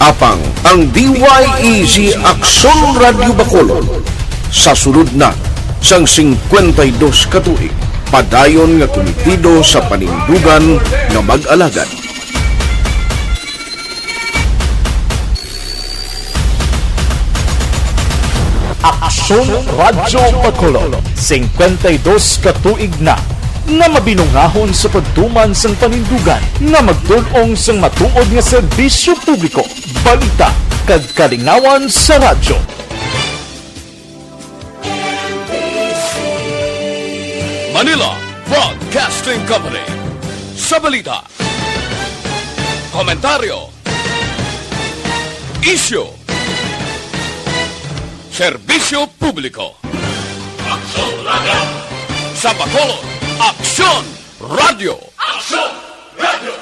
Apang ang D Y E G Aksyon Radyo Bacolod sa sulod na sang singkwenta y dos ka tuig, padayon nga kumitido sa panindugan nga mag-alagad. Aksyon Radyo Bacolod, singkwenta y dos ka tuig na nga mabinungahon sa pagtuman sang panindugan nga magtul-ong sang matuod nga serbisyo publiko, balita, kag kalingawan sa radyo. Manila Broadcasting Company. Sa balita, komentaryo, isyu, serbisyo publiko. Aksyon Radyo. Sa Bacolod, Aksyon Radyo. Aksyon Radyo.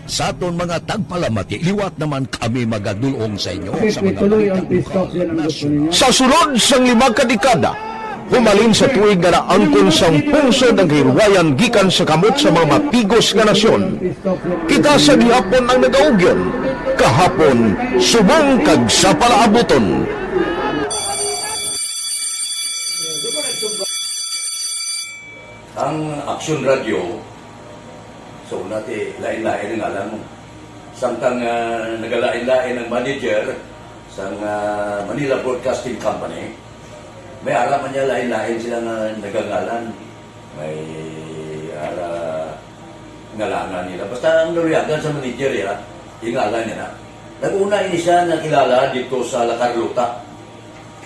Sa aton mga tagpalamati, liwat naman kami magadul-ong sa inyo sa mga balita lokal, nasyonal. Sa sulod sang lima ka dekada, humalin sa tuig nga naangkon sang pungsod ang kahilwayan gikan sa kamot sa mga mapigos nga nasyon, kita sa gihapon ang nagaugyon, kahapon subong kag sa palaabuton. Ang Aksyon Radyo, so, nati, lain-lain ang ngalan mo. Samtang, ah, nagalain-lain ang manager, Sang, ah, Manila Broadcasting Company, may ara man niya lain-lain sila nga nagangalan. May ara ngalanan nila. Basta ang naluyagan sa manager, ya, ingalan niya na. Nag-una ini siya nakilala dito sa La Carlota.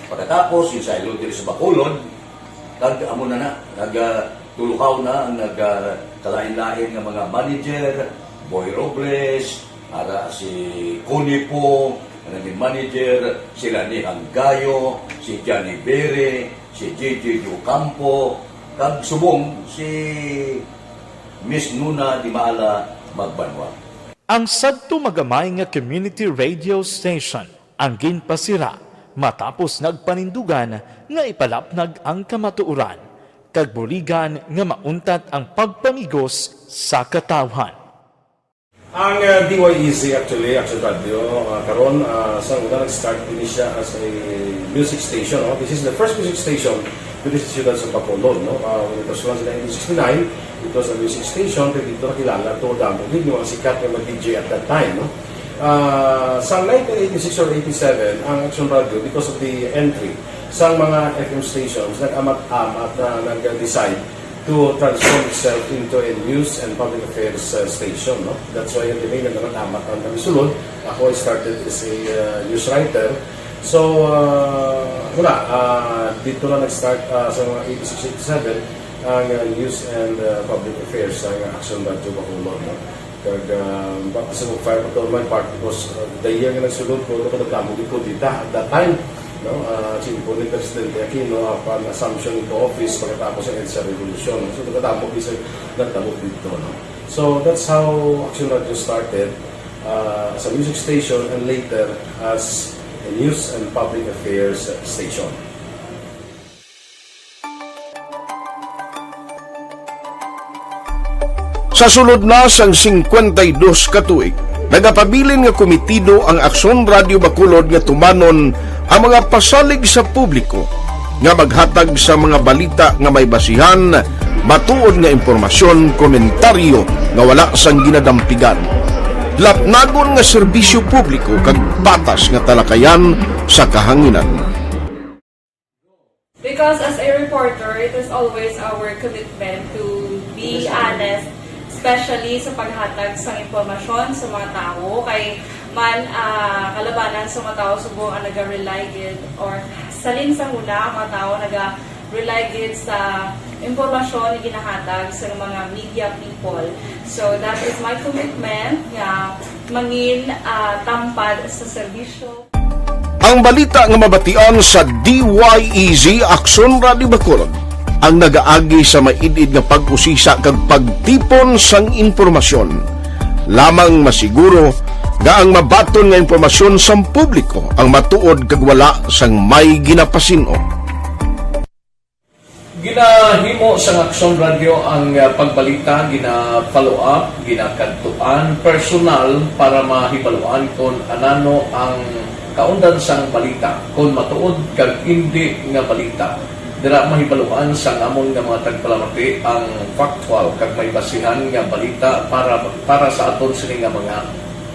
Pagkatapos, insaylo diri sa Bacolod, kag amo na na, nag, ah, tulukaw na ang nag, ah, kalain-lain nga mga manager, Boy Robles, ara si Connie Pong, nga naging manager, sila ni Hanggayo, si Johnny Bere, si J J Ocampo, kag subong si Miss Nuna Dimala Magbanwa. Ang sadto magamay nga community radio station ang ginpasira matapos nagpanindugan nga ipalapnag ang kamatuoran kag buligan nga mauntat ang pagpamigos sa katawhan. Ang, uh, D Y E Z actually, Action Radio, uh, karon, uh, sa una nag-start ini siya as a music station, no? This is the first music station diri sa siyudad sa Bacolod, no? Uh, when it was launched in nineteen sixty-nine, it was a music station, pero dito nakilala to damo gid yung mga sikat nga mga D J at that time, no? Ah, sa nineteen eighty-six or eighty-seven, ang Action Radio, because of the entry sa mga F M stations, nag-amat-amat na nag-decide to transform itself into a news and public affairs, uh, station, no? That's why ang Diligan na nag-amat ang kami sulod. Ako, I started as a, uh, news writer. So, uh, wala, uh, dito na nag-start, uh, sa mga eighty-six, eighty-seven, ang, uh, news and, uh, public affairs sa Action Radio Bacolod, no? Kag, ah, baptism of fire pa to my part because, ah, the year nga nagsulod ko, ano ko nagdamo gid ko dita at that time, no? Ah, simple ni Presidente Aquino, upon assumption into office, pagkatapos ng EDSA Revolution. So, nagdamo gid sa nagdamo dito, no? So, that's how Action Radio started, ah, as a music station and later as a news and public affairs station. Sa sulod na sang singkwenta y dos ka tuig, nagapabilin nga komitido ang Aksyon Radio Bacolod nga tumanon ang mga pasalig sa publiko nga maghatag sa mga balita nga may basihan, matuod nga impormasyon, komentaryo nga wala sang ginadampigan, lapnagon nga serbisyo publiko kag patas nga talakayan sa kahanginan. Because as a reporter, it is always our commitment to be honest, especially sa paghatag sang impormasyon sa mga tawo. Kay man, ah, kalabanan sa mga tawo subong ang naga-rely gid, or salin sa huna ang mga tawo naga-rely gid sa impormasyon nga ginahatag sa mga media people. So that is my commitment nga mangin, ah, tampad sa serbisyo. Ang balita nga mabatian sa D Y E Z Aksyon Radio Bacolod ang nagaagi sa maid-id nga pag-usisa kag pagtipon sang impormasyon. Lamang masiguro nga ang mabaton nga impormasyon sang publiko ang matuod kag wala sang may ginapasin-o. Ginahimo sang Aksyon Radio ang, ah, pagbalita, gina-follow up, ginakadtuan personal para mahibaluan kon anano ang kaundan sang balita, kon matuod kag indi nga balita. Dira mahibaluan sang amon nga mga tagpalamati ang factual kag may basihan nga balita para, para sa aton sini nga mga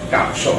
kaaksyon.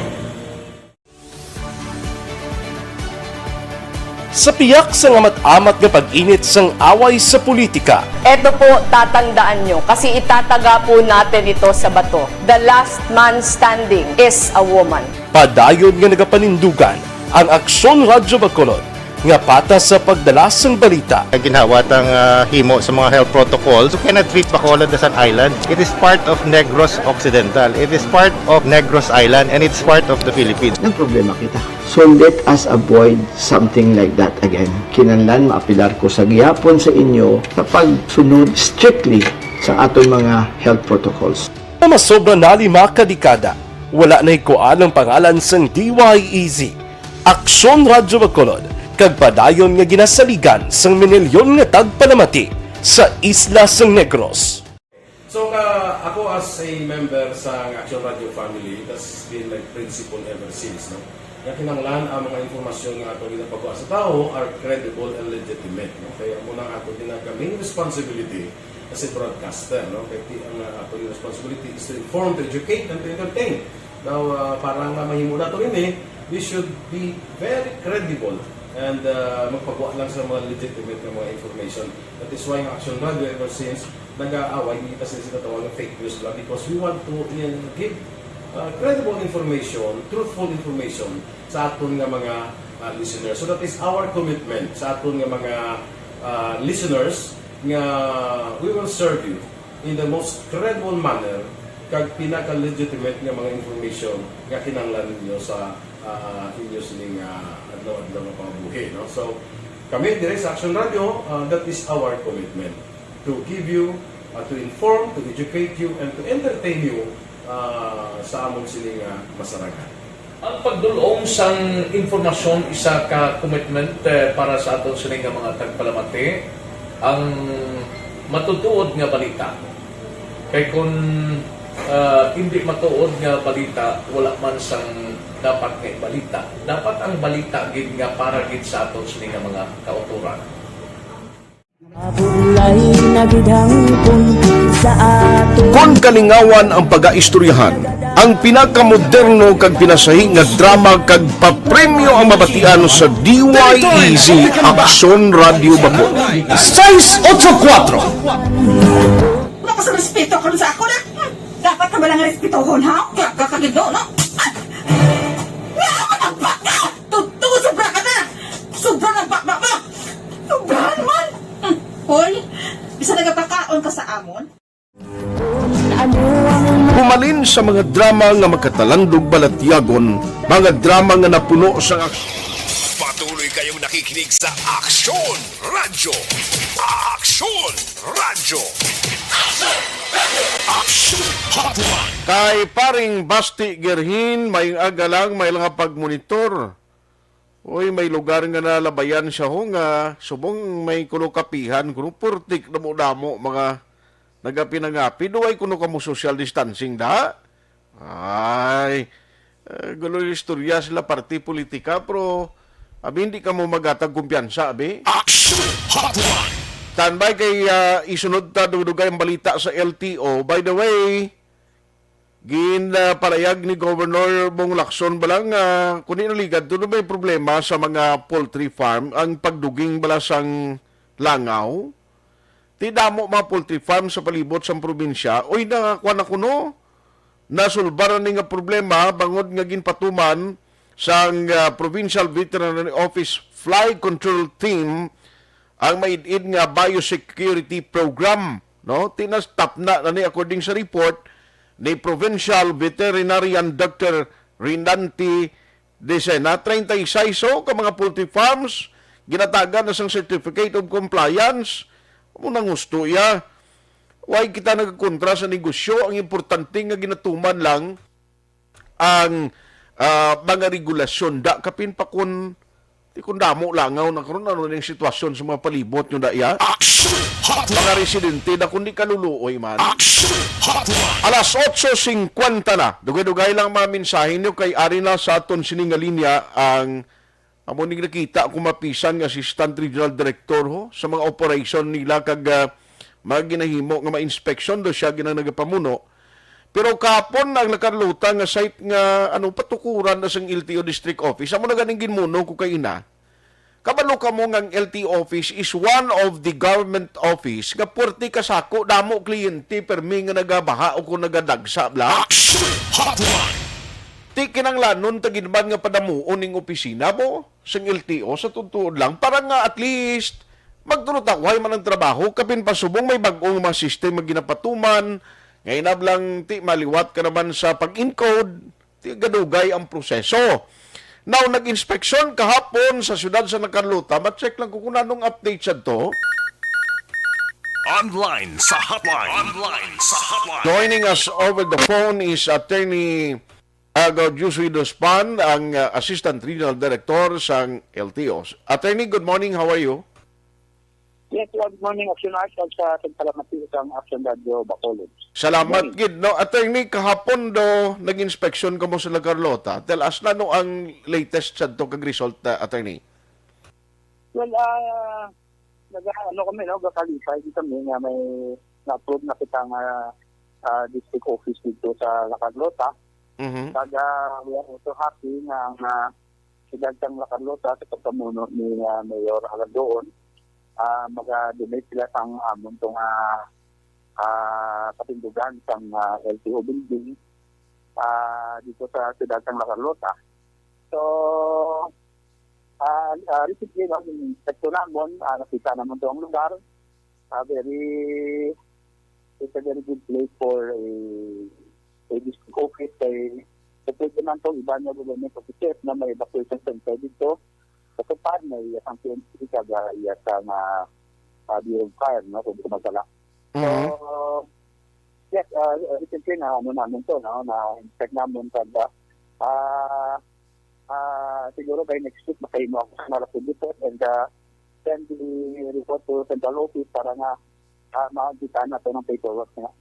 Sa piyak sang amat-amat nga pag-init sang away sa politika, Eto po, tatandaan nyo, kasi itataga po natin ito sa bato. The last man standing is a woman. Padayon nga nagapanindugan ang Aksyon Radyo Bacolod nga patas sa pagdala sang balita. Ginhawa tang, ah, himo sa mga health protocols. You cannot treat Bacolod as an island. It is part of Negros Occidental. It is part of Negros Island, and it's part of the Philippines. Nagproblema kita. So let us avoid something like that again. Kinahanglan maapilar ko sa gihapon sa inyo sa pagsunod strictly sa aton mga health protocols. Nga masobra na lima ka dekada, wala nahikuan ang pangalan sang D Y E Z, Aksyon Radyo Bacolod, kag padayon nga ginasaligan sang minilyon nga tagpalamati sa isla sang Negros. So, ka, ako as a member sa Action Radio family, that's been my principle ever since, no? Nga kinahanglan ang mga impormasyon nga ato ginapagawa sa tawo are credible and legitimate, no? Kaya mo nang ato ginaga main responsibility as a broadcaster, no? Kaya ti-, ang, uh, ato responsibility is to inform, to educate, and to entertain. Now, uh, para nga mahimo nato ini, You should be very credible and uh, magpagwa lang sa mga legitimate nga mga information. That is why ang Action Radio ever since nag-aaway, hindi kasi sila tawag ng fake news lang because we want to uh, give uh, credible information, truthful information sa aton nga mga uh, listeners. So that is our commitment sa aton nga mga uh, listeners nga we will serve you in the most credible manner kag pinaka-legitimate nga mga information nga kinahanglan ninyo sa ah, inyo sining ah, adlaw-adlaw nga pangabuhi, no? So, kami dire sa Action Radio, ah, that is our commitment to give you, ah, to inform, to educate you, and to entertain you ah, sa amon sining ah, masarangan. Ang pagdul-ong sang impormasyon isa ka commitment eh, para sa aton sini nga mga tagpalamati, ang matutuod nga balita. Kay kun ah, hindi matuod nga balita, wala man sang dapat nga ibalita. Dapat ang balita gid nga para gid sa aton sini nga mga kautoran. Mabulay na gid hangpon sa aton. Kon kalingawan ang pagaistoryahan, ang pinakamoderno kag pinasahi nga drama kag papremyo ang mabatian sa D Y E Z Aksyon Radyo Bacol. Sais otso kuwatro. Wala ka sa respeto karon sa ako na. Hmm, dapat ka ba lang respetohon, ha? Kaya ka kagido, no? Ah! Wala ka magbaka! Totoo, sobra ka na! Sobra na baka mo! Sobrahan man! Hmm, hoy, bisa nagapakaon ka sa amon? Humalin sa mga drama nga makatalandog balatyagon, mga drama nga napuno sa ak- Patuloy kayong nakikinig sa Aksyon Radyo. Aksyon Radyo. Aksyon Hotline. Kay paring Basti Gerhin, may aga lang, may lang pagmonitor. Uy, may lugar nga nalabayan siya ho nga subong may kuno kapihan, kuno purtik damo-damo mga nagapinangapi. Duway kuno kamo social distancing da? Ay, eh, gulo yung istorya sila party politika, pero abi, hindi ka mo magatag kumpiyansa, abi. Action Hotline! Standby kay ah, isunod ta dugdugay ang balita sa L T O. By the way, gin ah, palayag ni Governor Bong Lacson ba lang nga kung di naligad, doon may problema sa mga poultry farm ang pagduging bala sang langaw. Ti damo mga poultry farm sa palibot sang probinsya, oy, nakakuha na kuno. Nasulbar na ni nga problema bangod nga ginpatuman sang ah, Provincial Veterinary Office Fly Control Team ang maid-id nga biosecurity program, no? Tinastap na, na ni according sa report ni Provincial Veterinarian Doctor Rinanti Decena, treinta y seis ka mga poultry farms ginatagan na sang certificate of compliance. Amo nang husto iya. Way kita nagkontra sa negosyo. Ang importante nga ginatuman lang ang ah, mga regulasyon. Da kapin pa kun, di kun damo langaw na karon, ano ning sitwasyon sa mga palibot nyo da iya? Action Hotline! Mga residente na kundi kaluluoy man. Action Hotline! Alas otso singkwenta na. Dugay-dugay lang mga mensahe nyo kay ari na sa aton sining nga linya ang amo ning nakita ko mapisan nga Assistant Regional Director ho sa mga operation nila kag ah, mga ginahimo nga mga inspeksyon do siya ginang nagapamuno. Pero kahapon ang nakarluta nga site nga ano patukuran na sang L T O District Office. Amo na ganing ginmuno ko kay ina. Kabalo ka mo nga ang L T O office is one of the government office nga puwerte ka sako, damo kliyente, permi nga nagabaha o kung nagadagsa bla. Action Hotline! Ti kinanglanon ta gid man nga padamuon ning opisina mo sang L T O sa tutuod lang para nga at least magtulutaway man ang trabaho kapin pasubong may bag-ong mga system nga ginapatuman nga inablang ti maliwat ka naman sa pag-encode. Ti gadugay ang proseso. Now, nag-inspeksyon kahapon sa siyudad sa Nacarlota. Ma-check lang ko kung anong update siya to. Online sa hotline. Online sa hotline. Joining us over the phone is Attorney Agaw Jusoy Dospan, ang uh, Assistant Regional Director sang L T O. Attorney, good morning. How are you? Yes, good morning, Action Arts, at sa tagpalamati sang Action Radio Bacolod. Salamat gid, no? Attorney, kahapon do nag-inspeksyon kamo sa La Carlota. Tell us, ano ang latest sadto kag result, uh, attorney? Well, ah, naga-, ano kami, no, gakalipay kami nga may na-approve na kita nga, ah, district office dito sa La Carlota. Mhm. Kag, ah, we are also happy nga, nga siyudad sang La Carlota sa pagpamuno ni, ah, Mayor Alardoon, ah, maga-donate sila sang amon to nga, ah, katindugan sang, ah, L T O building, ah, dito sa siyudad sang La Carlota. So, ah, ah, recently, no, yung sekto namon, ah, nakita namon to ang lugar. Ah, very, it's a very good place for a, a district office kay so pwede man tong iba nga government offices na may evacuation center dito. Sa Tupad, may iya sang P N P, kag, ah, iya sang, ah, ah, Bureau of Fire, no, kung di ko masala. So, Mhm. yes, ah, recently na ano namin to, no, na-inspect namin kag, ah, ah, siguro by next week, makahimo ako sa mga report and, ah, send the report to central office para nga, ah, makita na to ng paperwork nga.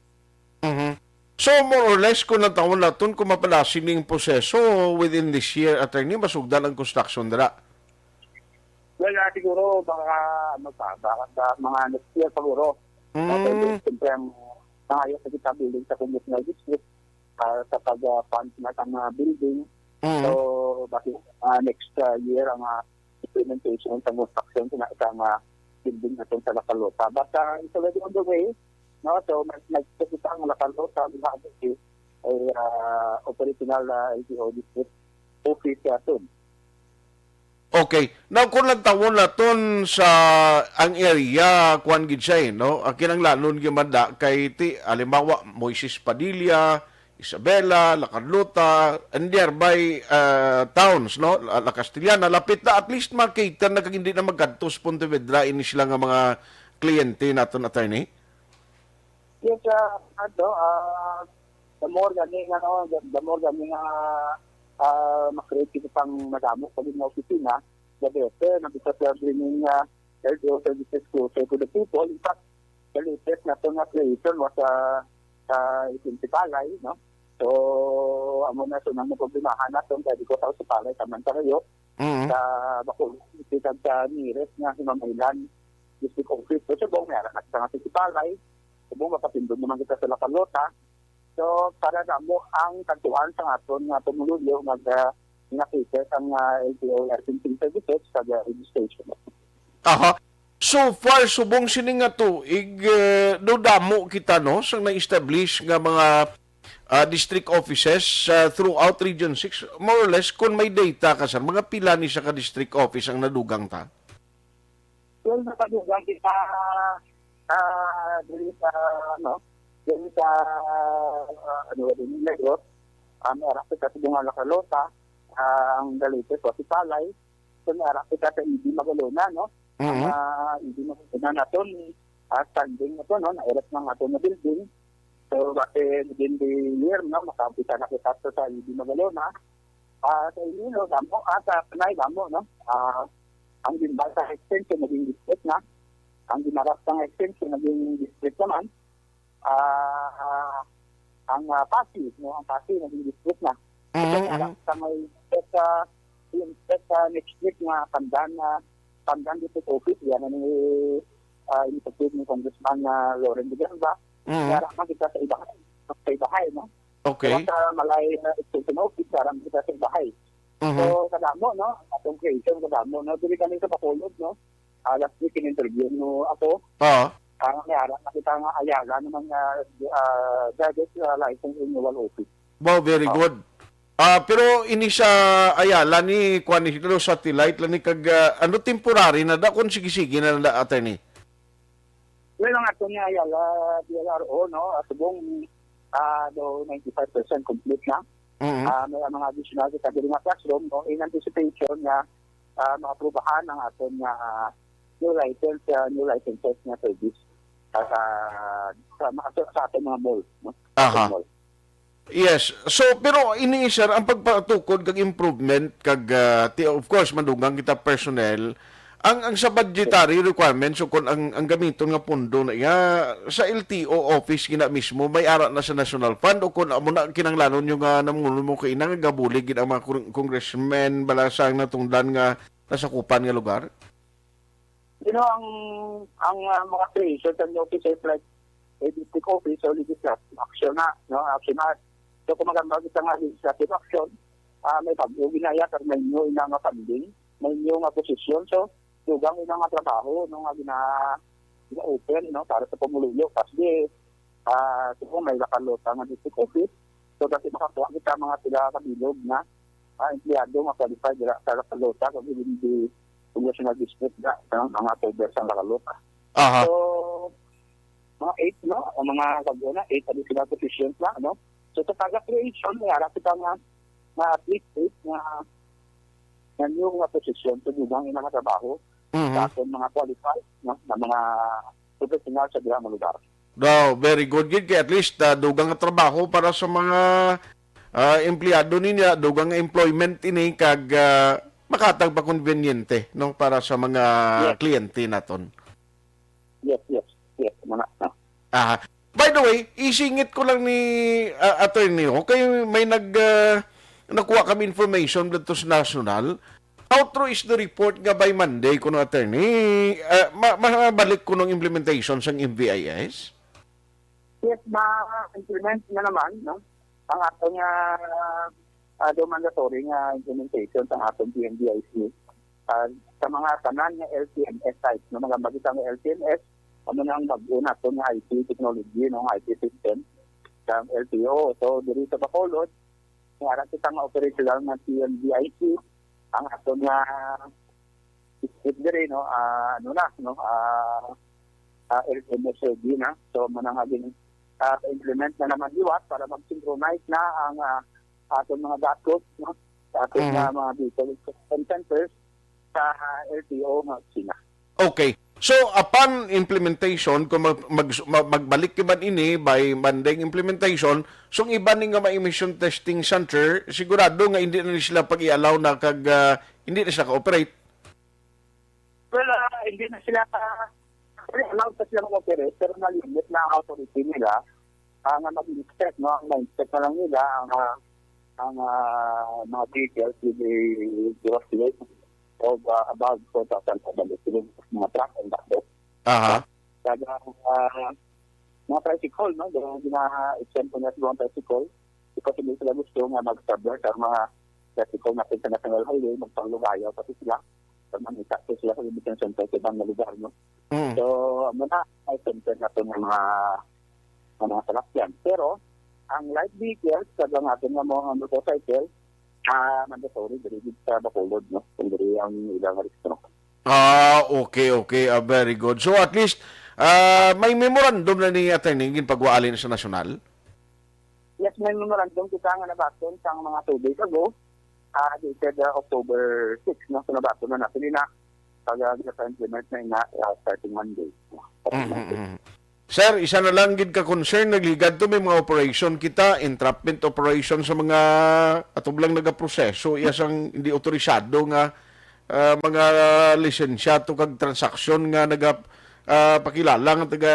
Mhm. So, more or less, kung ang taon naton, kung mapalasin ning proseso within this year, attorney, masugdan ang construction dira. Well, ah, siguro, baka, ano pa, baka sa mga next year siguro. Mm. Siyempre, ang nangayos sa kita building sa Congressional District, ah, sa pag-fund na sa mga building. Mm. So, bakit, ah, next, ah, year ang, ah, implementation sa construction sa, sa mga building natin sa La Carlota. But, ah, it's already on the way. No? So, nag-, nagkita ang La Carlota, we have a, a, ah, operational, ah, L T O district office, ah, soon. Okay. Now, kung nagtawon naton sa ang area, kuan gid siya, eh, no? Ang kinanglanon gyud man da kay ti, halimbawa, Moises Padilla, Isabela, La Carlota, and nearby, uh, towns, no? La, La Castellana, lapit na, at least ma-cater na kag hindi na magkadto sa Pontevedra ini sila nga mga kliyente naton, attorney. Yes, ah, ano, ah, the more gani nga, no, the, the more gani nga, ah, ma-create kita pang madamo pa din nga opisina, the better, na, because we are bringing, ah, L T O services closer to the people. In fact, the latest na to nga creation was, ah, sa Isipalay, no? So, amo na, so, nang problemahan natin, kaya di ko sa Isipalay, taman sa kayo, Mm. sa Bacolod, kita sa nearest nga Himamaylan District Office. So, subong may anak sa nga Isipalay, subong mapatindog naman kita sa La Carlota. So, para namo ang tagtuan sa aton nga pumuluyo, mag, ah, nga cases ang, ah, L T O licensing services sa registration. Aha. So far, subong sini nga tuig, eh, do damo kita, no, sa na-establish nga mga, ah, district offices, ah, throughout Region six, more or less, kung may data ka, sir, mga pila ni sa ka district office ang nadugang ta? Well, nakadugang kita, ah, dili sa, ano, dili sa, ah, ano, dili Negros, ang era kita sa Bunga La Carlota, ah, ang the latest was Palay, so, may ara kita sa E D Magalona, no? Ang, Mhm. ah, E D Magalona naton, ah, standing na to, no? Na-erect ng aton na building. So, base within the year, no? Makapita na kita sa, sa E D Magalona. Ah, sa Iloilo, damo, ah, sa Panay, damo, no? Ah, ang Guimaras sa extension, naging district na. Ang Guimaras sa extension, naging district naman. Ah, ah, ang, ah, Passi, no? Ang Passi, naging district na. Mhm, Kaya mhm. lang, sa may, sa, yung, sa next week nga, Pandan, na Pandan District Office, yan ang, ah, initiative ni Congressman, ah, Loren Villanueva. Mhm. Kaya lang, kita sa ibahay, sa ibahay, no? Okay. Kaya sa Malay, ah, Extension Office, kaya lang kita sa ibahay. Mhm. So, kadamo, no? Atong creation, kadamo, no? Dili kami sa Bacolod, no? Ah, last week, in-interview mo ako. Oo. Ah, may ara na kita nga Ayala naman nga, ah, graduate, ah, license renewal office. Wow, very Oh. good. Ah, pero ini sa Ayala ni kuan ni, no, satellite lang ni kag, ah, ano, temporary na da kung sige-sige na da, attorney? Well, ang ato ni Ayala D L R O, no, ah, subong, ah, do ninety-five percent complete na. Mhm. Ah, may mga additional kita diri nga classroom, no, in anticipation nga, ah, maaprubahan ang aton nga, ah, new license, ah, new licenses nga service, ah, sa, sa, sa, sa aton mga mall, no? Aha. Mall. Yes. So, pero ini, sir, ang pagpatukod kag improvement kag, ah, ti-, of course, madugang kita personnel, ang, ang sa budgetary requirements o kung ang, ang gamiton nga pondo na iya sa L T O office gina mismo, may ara na sa National Fund o kung amo na kinanglanon nyo nga namuno mo kaina nga gabulig gid ang mga kong-, congressmen bala sa natungdan nga nasakupan nga lugar? You know, ang, ang, ah, mga creation sa new offices like, eh, district office o legislative action na, no? Action na. So, kung maganda kita nga legislative action, ah, may bag-o ginaya, kag may new ina nga funding, may new nga posisyon. So, dugang ina nga trabaho, no, nga gina-, gina-open, no, para sa pumuluyo. Kasi, ah, kung may Lakalota nga district office, so, kasi makakuha kita mga pila ka bilog na, ah, empleyado nga qualified dira sa Lakalota, kag even the congressional district na, sa mga cover sa Lakalota. Aha. So, mga eight, no? Ang mga kagwa na, eight additional positions na, no? So, sa kada creation, may ara kita nga, nga at least eight nga, nga new nga position sa dugang nga mga trabaho Mhm. sa aton mga qualified, no? Na mga professional sa dugang nga lugar. Daw, very good gid kay at least, ah, dugang nga trabaho para sa mga, ah, empleyado niya, dugang nga employment ini kag, ah, makatag pa konbenyente, no, para sa mga Yes. kliyente naton. Yes, yes, yes, muna. Ah. Aha. By the way, isingit ko lang ni, ah, attorney, okay, may nag, ah, nakuha kami information dito sa national. How true is the report nga by Monday kuno, attorney, ah, ma-, mabalik kuno ang implementation sang M V I S? Yes, ma-implement na naman, no? Ang ato nga, ah, do mandatory nga implementation sa aton P M V I C. Ah, sa mga tanan nga L T M S sites, no? Mga bagita nga L T M S, amo na ang bag-o naton nga I T technology, no? I T system sa L T O. So, diri sa Bacolod, may ara kita nga operational nga P M V I C, ang aton nga district diri, no, ah, ano na, no, ah, ah, L T M S ready na. So, manang agin, ah, implement na naman liwat para mag-synchronize na ang, ah, aton mga datos, no, sa aton Mhm. nga mga vehicle inspection centers sa L T O nga opisina. Okay. So, upon implementation, kung mag-, mag-, mag-, magbalik man ini by Monday implementation, so ang iban ni nga mga emission testing center, sigurado nga hindi na ni sila pag-i-allow na kag, ah, hindi na sila ka-operate. Well, ah, hindi na sila ka-, actually, allowed pa sila mag-operate, pero na-limit na ang authority nila, ah, nga mag-inspect, no? Ang ma-inspect na lang nila ang, ah, ang, ah, mga vehicles with a gross weight of, ah, above four thousand five hundred kilos, mga truck and buses. Aha. Kag, ah, mga tricycle, no? Dahil gina-exempt na sila ang tricycle. Because hindi sila gusto nga mag-subvert ang mga tricycle natin sa National Highway, magpanglugayaw pati sila. Pag mangita po sila sa detention center sa ibang lugar, no? Mm. So, amo na, ay center na to ng mga, ng mga salakyan. Pero, ang light vehicles, kag ang aton nga mga motorcycle, ah, mandatory, diri gid sa Bacolod, no? Kung diri ang ilang rehistro. Ah, okay, okay. Ah, very good. So, at least, ah, may memorandum na ni attorney ginpagwali na sa nasyonal? Yes, may memorandum kita nga nabaton sang mga two days ago, ah, dated, ah, October six, no? So, nabaton na natin na pag, ah, gina-implement na ina, ah, starting Monday. Mhm, mhm. Sir, isa na lang gid ka concern, nagligad to, may mga operation kita, entrapment operation sa mga atubang nagaproseso, iya sang hindi otorisado nga, ah, mga lisensya to kag transaksyon nga naga, ah, pakilala nga taga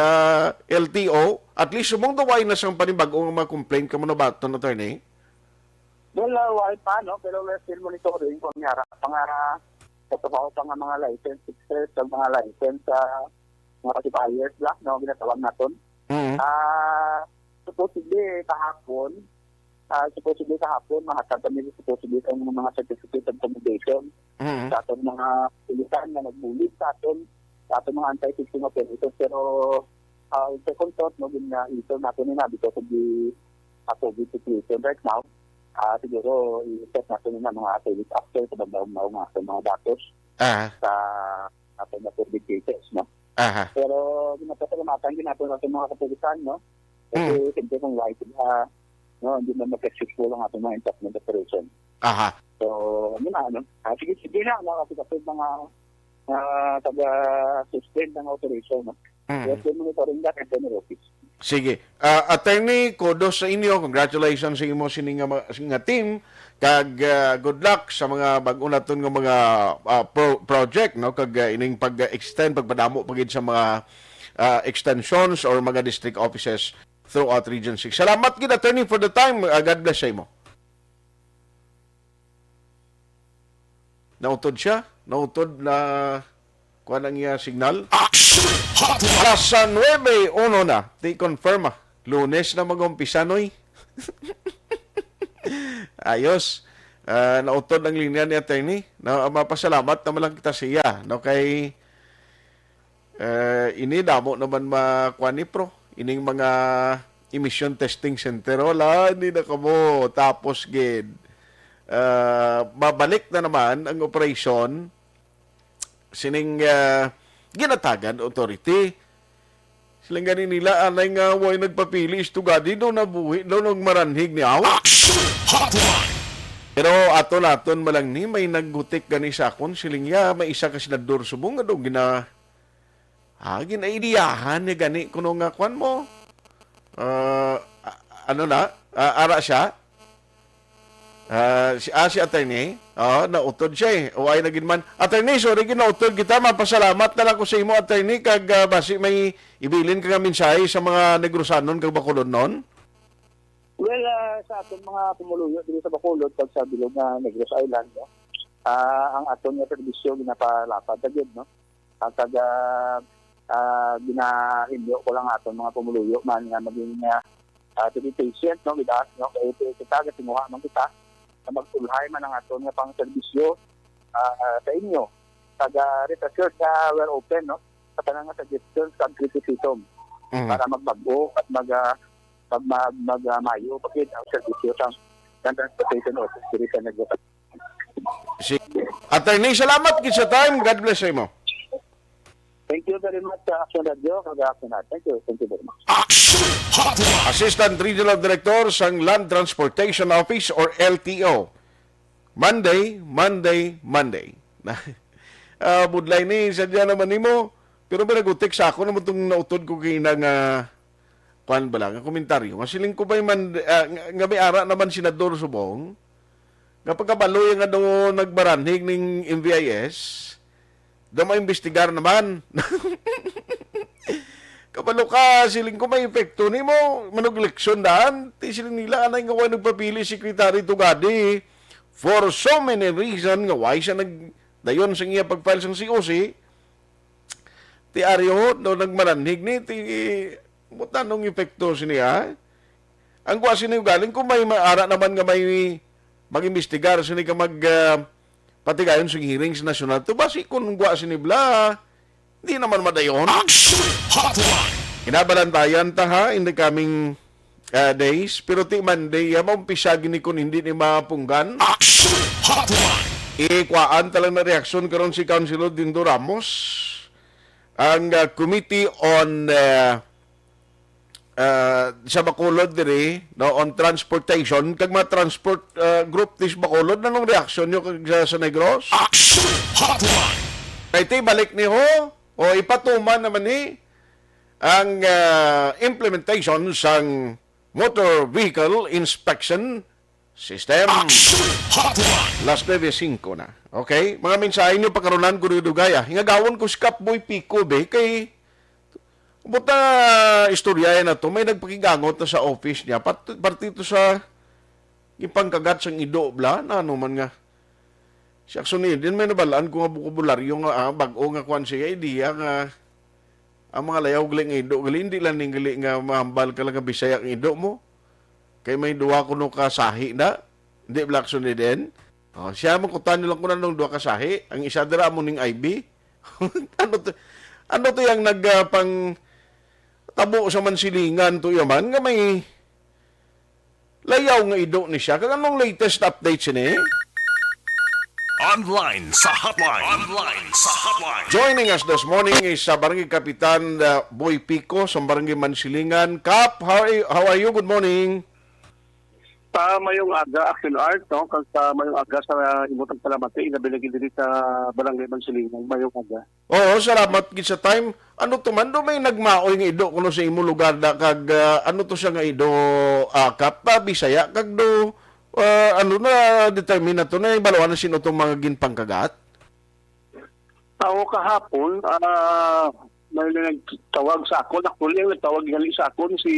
L T O. At least, subong daw wala na sang panibag-o nga mga complaint kamo nabaton, attorney? Well, ah, wala pa, no? Pero we're still monitoring kung may ara pa nga, sa trabaho pa nga mga license fixers, sa mga license sa mga pacifiers, bla, no? Ginatawag naton. Mhm. Ah, supposedly, kahapon, ah, supposedly kahapon, mahatag kami supposedly sa mga, mga certificate of commendation Mhm. sa aton mga pulisan nga nagbulig sa aton, sa aton mga anti-fixing operators. Pero, ah, sa consult, no, gin-, ah, ito natin na because of the, ah, COVID situation right now. Ah, siguro, i-set natin na mga two weeks after sa bandang mga, mga datos Ah. sa aton na COVID cases, no? Aha. Pero ginapasalamatan din natin sa mga kapulisan, no? Kasi Mm. siyempre kung why sila, no, hindi na mag-successful ang ating mga enforcement operation. Aha. So, yun na, ano? Ah, sige, sige na, no? Kasi, kasi mga, ah, taga-suspend ng operation, no? Mm. Yes, yung monitoring that and then office. Sige. Ah, Attorney, kudos sa inyo. Congratulations sa imo sini nga ma-, nga team. Kag, ah, good luck sa mga bag-o naton nga mga, ah, pro-, project, no? Kag, ah, ining pag-extend, pagpadamo pa gid sa mga, ah, extensions or mga district offices throughout Region six. Salamat gid, Attorney, for the time. Ah, God bless sa imo. Nautod siya? Nautod na kuan ang iya signal? Action Hotline! Alas nuebe uno na. Di confirm, ah. Lunes na mag-umpisa, noy. Ayos. Ah, nautod ang linya ni attorney. Na, mapasalamat naman lang kita siya, no, kay, eh, ini damo naman makuan ni pro. Ining mga emission testing center, wala, hindi na kamo. Tapos gid, ah, mabalik na naman ang operasyon sining, ah, ginatagan authority. Siling gani nila, anay nga way nagpapili, is tugadi daw nabuhi daw nang maranhig ni aw. Action Hotline! Pero aton-aton malang ni, may naggutik gani sa akon, siling niya, may isa ka senador subong nga daw gina-, ah, ginaidiyahan ni gani kuno nga kwan mo. Ah, a-, ano na? Ah, ara siya? Ah, si, ah, si attorney? Oh, nautod siya eh. O ay na gid man. Attorney, sorry, gid nautod kita. Mapasalamat na lang ko sa imo, attorney, kag, ah, basi may ibilin ka nga mensahe sa mga Negrosanon kag Bacolodnon. Well, ah, sa aton mga pumuluyo diri sa Bacolod kag sa bilog nga Negros Island, no? Ah, ang aton nga serbisyo ginapalapad ta gyud, no? Ah, kag, ah, ah, ginahinyo ko lang aton mga pumuluyo man nga maging, ah, ah, to be patient, no, with us, no? Kay kita, gatinguha man kita na magsulhay man ang aton nga pangserbisyo, ah, ah, sa inyo. Kag, ah, rest assured nga we're open, no, sa tanan nga suggestions kag criticism Mhm. para magbag-o at mag, ah, mag, mag, mag, ah, mayo pa gid ang serbisyo sa, sa transportation office diri sa Negros. Si Attorney, salamat gid sa time. God bless sa imo. Thank you very much sa Action Radio, kag Action Hot. Thank you, thank you very much. Action Hotline! Assistant Regional Director sang Land Transportation Office or L T O. Monday, Monday, Monday. Ah, budlay ni, sadya naman nimo. Pero may nagutik sa ako naman tong nautod ko kina nga, kuan ba lang, ang komentaryo. Nga siling ko ba'y man, ah, nga, nga may ara naman Senador Subong, nga pagkabaloy nga daw nagbaranhig ning M V I S, daw maimbestigar naman. Kabalo ka, siling ko may epekto nimo, manug-eleksyon daan. Ti siling nila, anay nga way nagpapili Secretary Tugadi for so many reason nga way siya nagdayon sa iya pag-file sang C O C. Ti Aryo, no, nagmaranhig ni, ti, butanong epekto sini, ha? Ang gwa sini ugaling kung may maara naman nga may mag-imbestigar sini ka mag, ah, patigayon sa hearing sa nasyonal. To basi kung gwa sini bla, di naman madayon. Action Hotline! Ginabalantayan ta ha in the coming, ah, days. Pero ti Monday, ah, maumpisa gini kung hindi ni mapunggan. Action Hotline! Ikuhaan ta lang na reaksyon karon si Councilor Dindo Ramos. Ang, ah, Committee on, ah, ah, sa Bacolod diri, no, on transportation, kag mga transport, ah, group dis Bacolod, anong reaksyon nyo kag sa, sa Negros? Action Hotline! Kay ti balik ni ho, o ipatuman naman ni ang, ah, implementation sang Motor Vehicle Inspection System. Action Hotline! Las nuebe singko na. Okay? Mga mensahe nyo pagkarunan ko dugaya. Hingagawon ko si Kap Boy Pico, be, kay buta istorya na to. May nagpakigangot na sa office niya. Pat-, parte to sa ipangkagat sang ido, bla. Na ano man nga. Si Action Eden, may nabalaan ko nga bokabularyo nga, ah, bag-o nga kwan siya, idea nga ang mga layaw gali nga ido, gali, hindi lang ning gali nga mahambal ka lang nga Bisaya ang ido mo. Kay may duha kuno ka sahi na. Hindi, bla, Action Eden. Oh, siya, mangkutan nyo lang kung anong duha ka sahi. Ang isa dira amo ning I B. Ano to? Ano to yang nag, ah, pang tabo sa Mansilingan to yaman nga may layaw nga ido ni siya. Kag anong latest update sini? Online sa hotline. Online sa hotline. Joining us this morning is, uh, Barangay Kapitan, uh, Boy Pico sa Barangay Mansilingan. Kap, how are you? How are you? Good morning. Sa mayong aga, Action Art, no? Kag sa mayong aga sa imo tagpalamati, nga binagi diri sa Barangay Mansilingan. Mayong aga. Oo, salamat gid sa time. Ano to man, do may nagmaoy nga ido kuno sa imo lugar da kag, ah, ano to siya nga ido, ah, Kap, ah, Bisaya kag do, ah, ano na determine na to na ibaluan na sino tong mga ginpangkagat? Ako kahapon, ah, may nagtawag sa akon. Actually, ang nagtawag gali sa akon si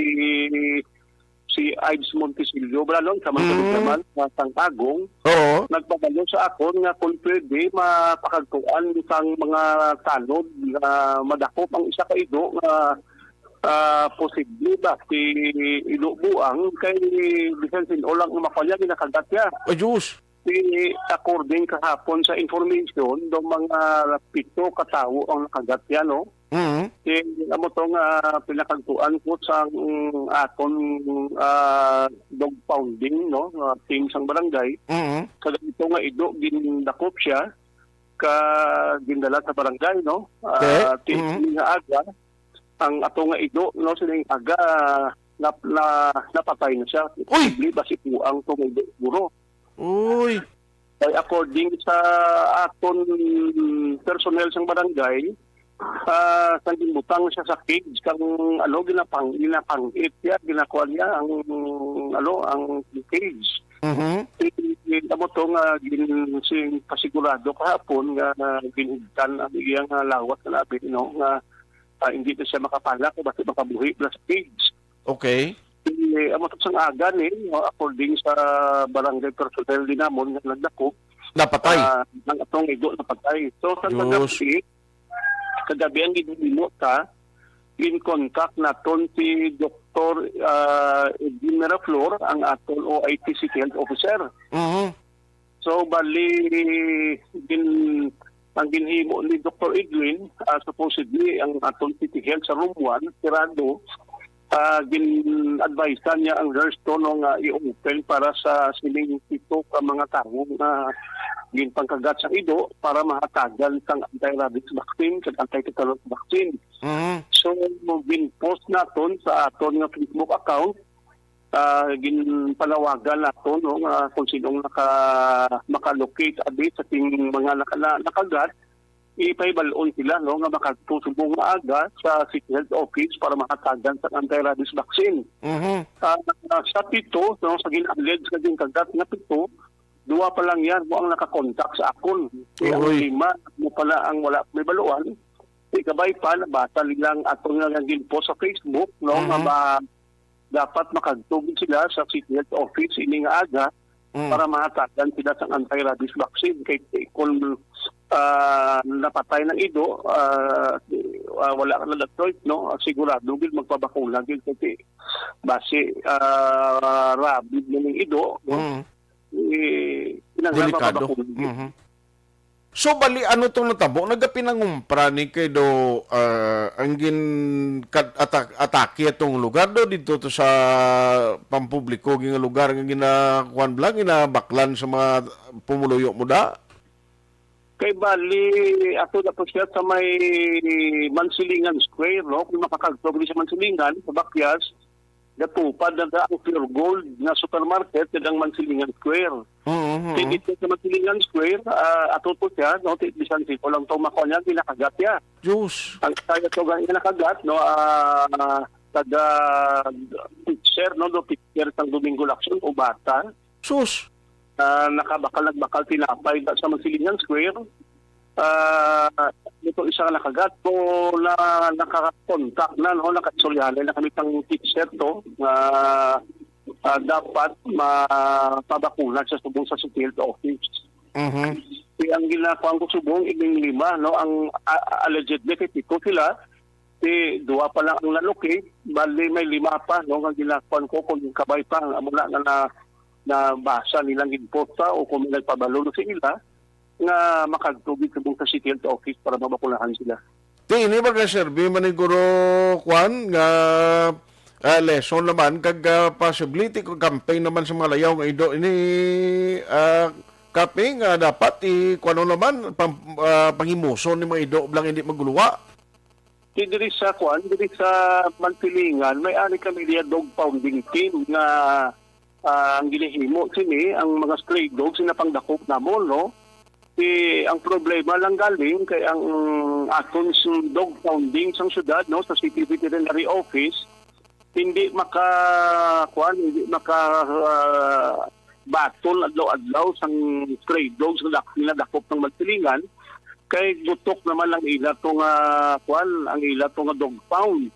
si Ives Montesillo, bala, no, sa Mantalog Mm. naman, sa Sangkagong, Oo. nagpabalo sa akon nga kung pwede, mapakagtuan sang mga tanod nga madakop ang isa ka ido nga, ah, posible ba si Ido Buang kay bisan sin-o lang ang makuha niya, ginakagat niya. Ay, Diyos. Si, according kahapon sa information, do mga pito ka tawo ang nakagat yan, no? Mm. Si, amo to nga pinakagtuan ko sa, mm, aton, ah, dog pounding, no? Ah, team sang barangay. Mm. Sa ganito nga ido, gindakop siya, ka gindala sa barangay, no? Okay. Ah, ti-, Mm. nga aga, ang ato nga ido, no, sining aga, na, na, napatay na siya. Uy! Posible ba si Puang to nga ido, siguro? Uy! Kay according sa aton personnel sang barangay, ah, sang ginbutang siya sa cage, kang, ano, ginapang-, ginapang-it niya, ginakuha niya ang, ano, ang cage. Mhm. Amo to nga gin-, sing pasigurado kahapon nga, nga ginhigtan ang iyang, ah, lawas na labi, no, nga, ah, hindi na siya makapalak, basta makabuhi na sa cage. Okay. Eh, amo to sang aga ni, no, according sa barangay personnel din namon nga nagdakop, Napatay. ah, ang atong igo napatay. So, sa Diyos. kagabi, kagabi ang ginhimo ta, in contact naton si Doktor, ah, Edwin Miraflor, ang aton O I T City Health Officer. Mhm. So, bali, gin-, ang ginhimo ni Doktor Edwin, ah, supposedly, ang aton City Health sa Room one, sirado, ah, gin-advise niya ang nurse to, no, nga i-open para sa sining pito ka mga tawo nga ginpangkagat sa ido para mahatagan sang anti-rabies vaccine kag anti-tetanus vaccine. Mhm. So, gin-post naton sa aton nga Facebook account, ah, ginpanawagan nato, no, nga kung sinong naka-, makalocate abi sa ting mga naka-, na-, nakagat, ipahibal-on sila, no, nga makadto subong nga aga sa City Health Office para mahatagan sa anti-rabies vaccine. Mhm. Ah, sa pito, no, sa gin-allege nga ginkagat nga pito, duha pa lang yan mo ang nakakontak sa akon. Kaya ang Uy. lima mo pala ang wala may baluan. Di kabay pa, nabasa nilang ato nga nga ginpost sa Facebook, no, nga Mhm. ma-, dapat makagtugid sila sa City Health Office ini nga aga Mm. para mahatagan sila sang anti-rabies vaccine. Kay, kay kung, ah, napatay ng ido, ah, ah, wala ka na choice, no? Sigurado gid magpabakuna gid kasi basi, ah, rabid na ning ido, no? Mm. Eh, kinahanglan Delikado. mapabakuna gid. Mhm. So, bali, ano tong natabo? Nagapinangumpra ni kay do, ah, ang gin-, kad-, atak-, atake atong lugar do dito to sa pampubliko, ging lugar nga ginakuan bla, ginabaklan sa mga pumuluyo mo da? Kay bali, ato na po siya sa may Mansilingan Square, no? Kung makakagtog ni sa Mansilingan, sa Bakyas, natupad na da ang Pure Gold nga supermarket kag ang Mansilingan Square. Mm, mm. Kay dito sa Mansilingan Square, ah, ato po siya, no, ti-, bisan sino lang to makuha niya, ginakagat niya. Diyos. Ang kaya to nga nakagat, no, ah, taga teacher, no, do teacher sang Domingo Lacson o bata. Sus. Ah, nakabakal, nagbakal tinapay sa Mansilingan Square. Ah, ito isa nga nakagat ko na nakakontak na, no, nakaistoryahan na kami sang teacher to nga, ah, dapat mapabakuna siya subong sa City Health Office. Mhm. Kaya ang ginakuan ko subong, ining lima, no, ang, ah, allegedly kay pito sila, si duwa pa lang ang nalocate, bali may lima pa, no, nga ginakuan ko kung kabay pa, amo na nga na, nabasa nilang ginposta o kung may nagpabalo sa ila, nga makagtugid subong sa City Health Office para mabakunahan sila. Ti ini ba ka serbi maniguro, kwan, nga, ah, lesson naman, kag, ah, possibility kung campaign naman sa mga layaw nga ido ini, ah, Kapi, nga dapat i-, kuwano naman, pang-, ah, panghimuson ni mga ido blang hindi maguluwa. Ti diri sa, kwan, diri sa Mansilingan, may ari kami diya dog pounding team nga, ah, ang ginahimo sini, ang mga stray dogs, na pangdakop namon, no? Ti, ang problema lang galing kay ang aton s-, dog pounding sang syudad, no, sa City Veterinary Office, hindi maka, kwan, hindi maka, ah, baton adlaw-adlaw sang stray dogs nga dak-, nga dakop ng Mansilingan, kay gutok naman ang ila to nga, kwan, ang ila to nga dog pound.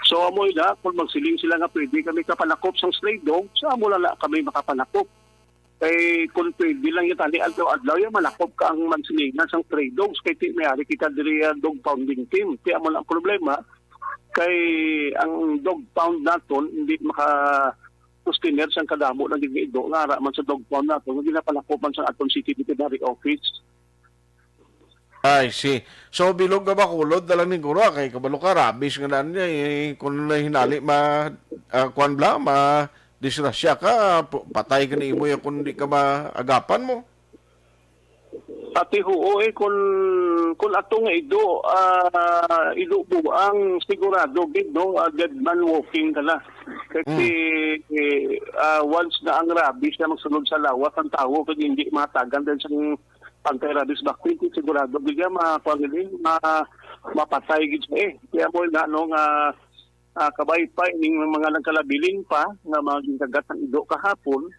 So, amo ina, kung magsiling sila nga pwede kami kapanakop sang stray dogs, amo lang na kami makapanakop. Kay kung pwede lang yung tani adlaw-adlaw, yung manakop ka ang Mansilingan sang stray dogs, kay ti may ari kita diri, ah, dog pounding team. Kaya amo lang ang problema, kay ang dog pound naton, hindi maka, container sang kadamo ng gid nga ido nga ara man sa dog pound nato nga ginapalakop man sa aton city veterinary office. I see. So, bilog nga Bacolod na lang siguro, ah, kay kabalo ka, rabies nga naan niya, eh, kung nahinali, ma-, ah, kuwan bala, ma-, disgrasya ka, pu-, patay ka ni imo, ya, kung di ka maagapan mo. Ati, huo, eh, kung, kung ato nga ido, ah, ido buang sigurado gid, no? Ah, dead man walking ka na. Kasi, eh, ah, once na ang rabies na magsulod sa lawas ang tawo, kung hindi matagan din sa anti-rabies vaccine, sigurado gid yan, ma-, kuwan gid, ma-, mapatay gid siya, eh. Kaya mo na, no, nga, ah, kabay pa, ining mga nagkalabilin pa, nga mga ginkagat ang ido kahapon,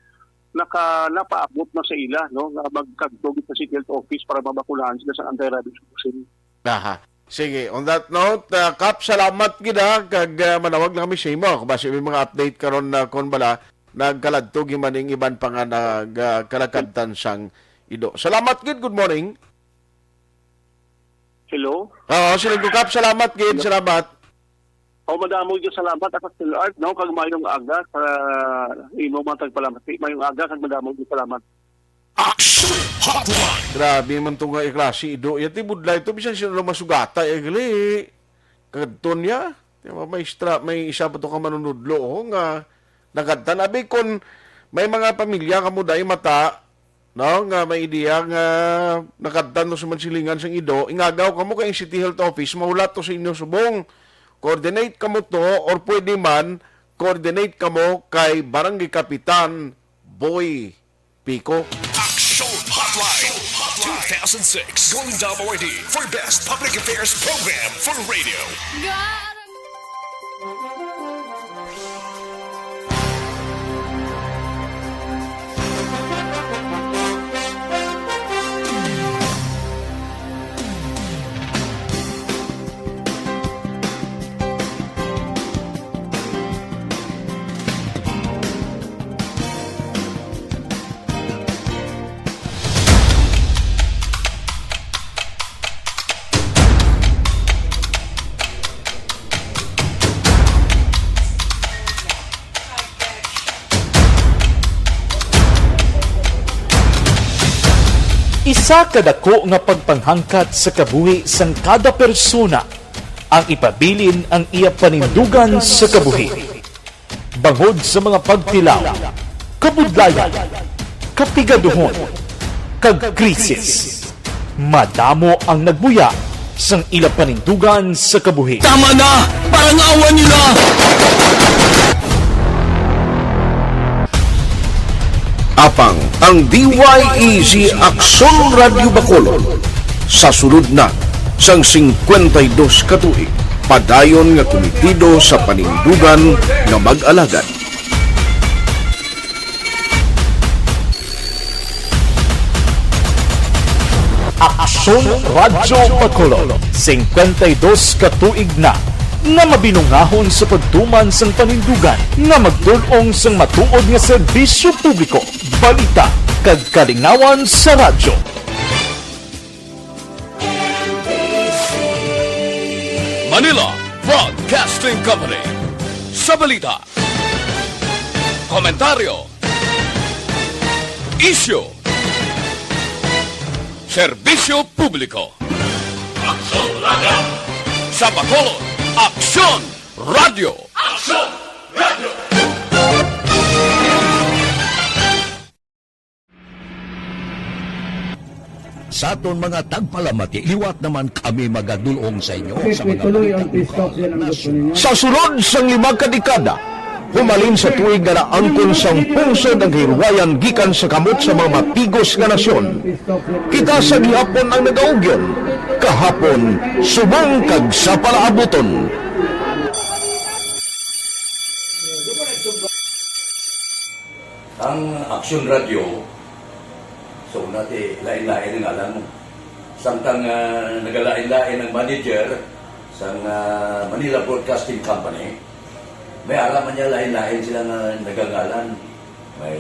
naka-, napaabot na sa ila, no, nga magkadto gid sa City Health Office para mabakunahan sila sa anti-rabies vaccine. Aha. Sige, on that note, ah, Kap, salamat gid, ha, kag, ah, manawag lang kami sa imo. Kung basi may mga update karon na kon bala, nagkaladto gid man ning iban pa nga nag, ah, kalakabtan sang ido. Salamat gid, good morning. Hello? Oo, sige, Kap, salamat gid, salamat. O, madamo gid salamat, Aka Phil Art, no? Kag mayong aga sa imo mga tagpalamati. Mayong aga, kag madamo gid salamat. Action Hotline. Grabe man to nga klase ido. Yati budlay to, bisan sino lang masugata, eh, gali. Kagadton niya. Di ba, may stra-, may isa pa to ka manunudlo, oh, nga nagadtan. Abi, kung may mga pamilya kamo dai mata, no, nga may ideya nga nagadtan to sa mansilingan sang ido, ingagaw kamo kay ang City Health Office, mahulat to sa inyo subong. Coordinate kamo to, or pwede man, coordinate kamo kay Barangay Kapitan Boy Pico. Action Hotline two thousand six Golden Dome Awardee for Best Public Affairs Program for Radio. Isa ka dako nga pagpanghangkat sa kabuhi sang kada persona ang ipabilin ang iya panindugan sa kabuhi. Bangod sa mga pagtilaw, kabudlayan, kapigaduhon, kag krisis, madamo ang nagbuya sang ila panindugan sa kabuhi. Tama na! Parang awa nila! Apang ang D Y E Z Aksyon Radyo Bacolod sa sulod na sang singkwenta y dos ka tuig, padayon nga kumitido sa panindugan nga mag-alagad. Aksyon Radyo Bacolod, singkwenta y dos ka tuig na nga mabinungahon sa pagtuman sang panindugan nga magtul-ong sang matuod nga serbisyo publiko, balita, kag kalingawan sa radyo. Manila Broadcasting Company. Sa balita, komentaryo, isyu, serbisyo publiko. Aksyon Radyo. Sa Bacolod, Aksyon Radyo. Aksyon Radyo. Sa aton mga tagpalamati, liwat naman kami magadulong sa inyo sa mga balita bukaw. Sa sulod sang lima ka dekada, humalin sa tuig nga naangkon sang pungsod ang kahirwayan gikan sa kamot sa mga matigos nga nasyon, kita sa gihapon ang nagaugyon, kahapon, subong kag sa palaabuton. Ang Aksyon Radyo, sa una ti, lain-lain ang ngalan mo. Samtang, ah, nagalain-lain ang manager sang, ah, Manila Broadcasting Company, may ara man niya lain-lain sila nga nagangalan. May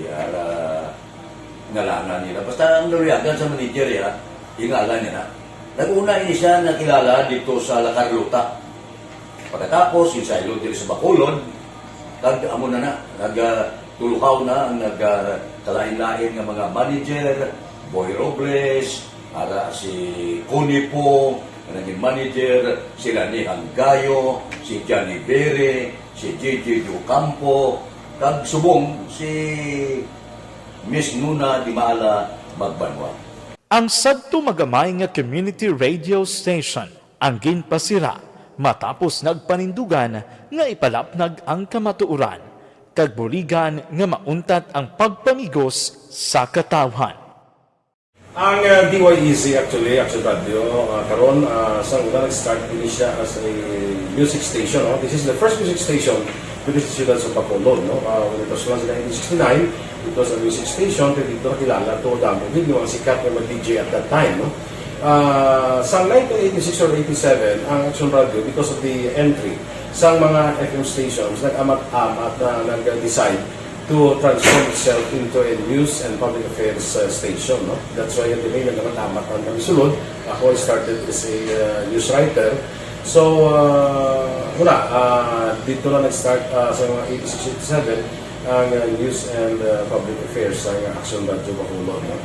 ara ngalangan nila. Basta ang naluyagan sa manager, ya, yung ngalan niya na. Nag-una ini siya nakilala dito sa La Carlota. Pagkatapos, yung sa Ilog dito sa Bacolod, Kag amo na na, nagtuluhaw na ang nagkalain-lain nga mga manager, Boy Robles, ara si Connie Pong, nga naging manager, sila ni Hanggayo, si Johnny Bere, si J J Ocampo, kag subong si Miss Nuna Dimala Magbanwa. Ang sadto magamay nga community radio station ang ginpasira matapos nagpanindugan nga ipalapnag ang kamatuoran, kag buligan nga mauntat ang pagpamigos sa katawhan. Ang, ah, D Y E Z actually, Action Radio, ah, karon, ah, sa una nag-start ini siya as a music station, no? This is the first music station diri sa siyudad sa Bacolod, no? Ah, when it was launched in nineteen sixty-nine, it was a music station, kay dito nakilala to, damo gid yung mga sikat nga mga D J at that time, no? Ah, sa nineteen eighty-six or eighty-seven, ang Action Radio, because of the entry sa mga F M stations, nag-amat-amat na nag-decide to transform itself into a news and public affairs, uh, station, no? That's why the name naman Amat ang Sulod. Ako, I started as a, uh, news writer. So, uh, wala, uh, dito na nag-start, uh, sa mga eighty-six, eighty-seven ang, uh, news and, uh, public affairs sa Action Radio Bacolod, no?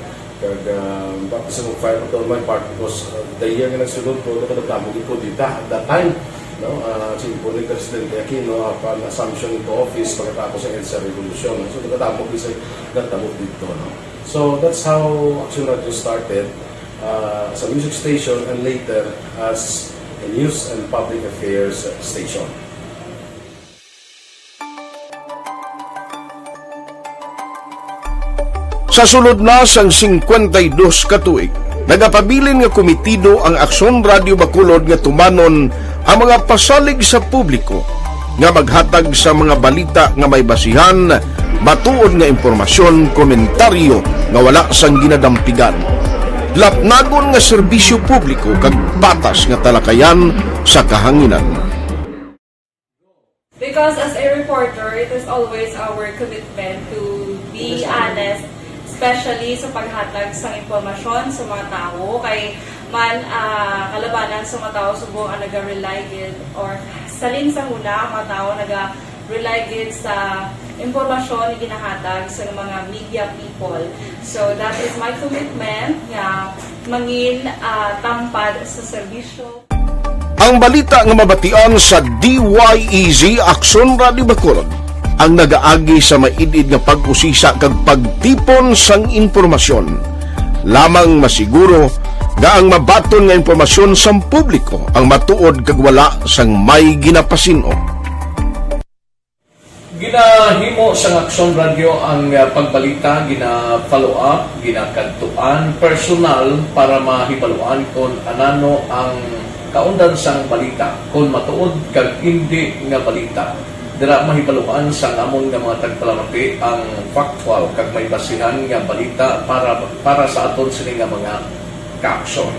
Kag, ah, baptism of fire pa to on my part because, ah, the year nga nagsulod ko, nakadamo gid ko dita at that time, no? Ah, simple ni Presidente Aquino, upon assumption into office, pagkatapos ng EDSA Revolution, no? So, nakadamo gid sa nagtabo dito, no? So, that's how Action Radio started, ah, as a music station and later as a news and public affairs station. Sa sulod na sang singkwenta y dos ka tuig, nagapabilin nga komitido ang Aksyon Radio Bacolod nga tumanon ang mga pasalig sa publiko nga maghatag sa mga balita nga may basihan, matuod nga impormasyon, komentaryo nga wala sang ginadampigan, lapnagon nga serbisyo publiko kag patas nga talakayan sa kahanginan. Because as a reporter, it is always our commitment to be honest, especially sa paghatag sa impormasyon sa mga tawo. Kay man, ah, kalabanan sa mga tawo subong ang naga-rely gid or salin sa huna ang mga tawo naga-rely gid sa impormasyon nga ginahatag sa mga media people. So that is my commitment nga mangin, ah, tampad sa serbisyo. Ang balita nga mabatian sa D Y E Z Aksyon Radio Bacolod ang nagaagi sa maid-id nga pag-usisa kag pagtipon sang impormasyon. Lamang masiguro nga ang mabaton nga impormasyon sang publiko ang matuod kag wala sang may ginapasin-o. Ginahimo sang Aksyon Radyo ang, ah, pagbalita, gina-follow up, ginakadtuan personal para mahibaluan kon anano ang kaundan sang balita, kon matuod kag indi nga balita. Dira mahibaluan sang amon nga mga tagpalamati ang factual kag may basihan nga balita para, para sa aton sini nga mga kaaksyon.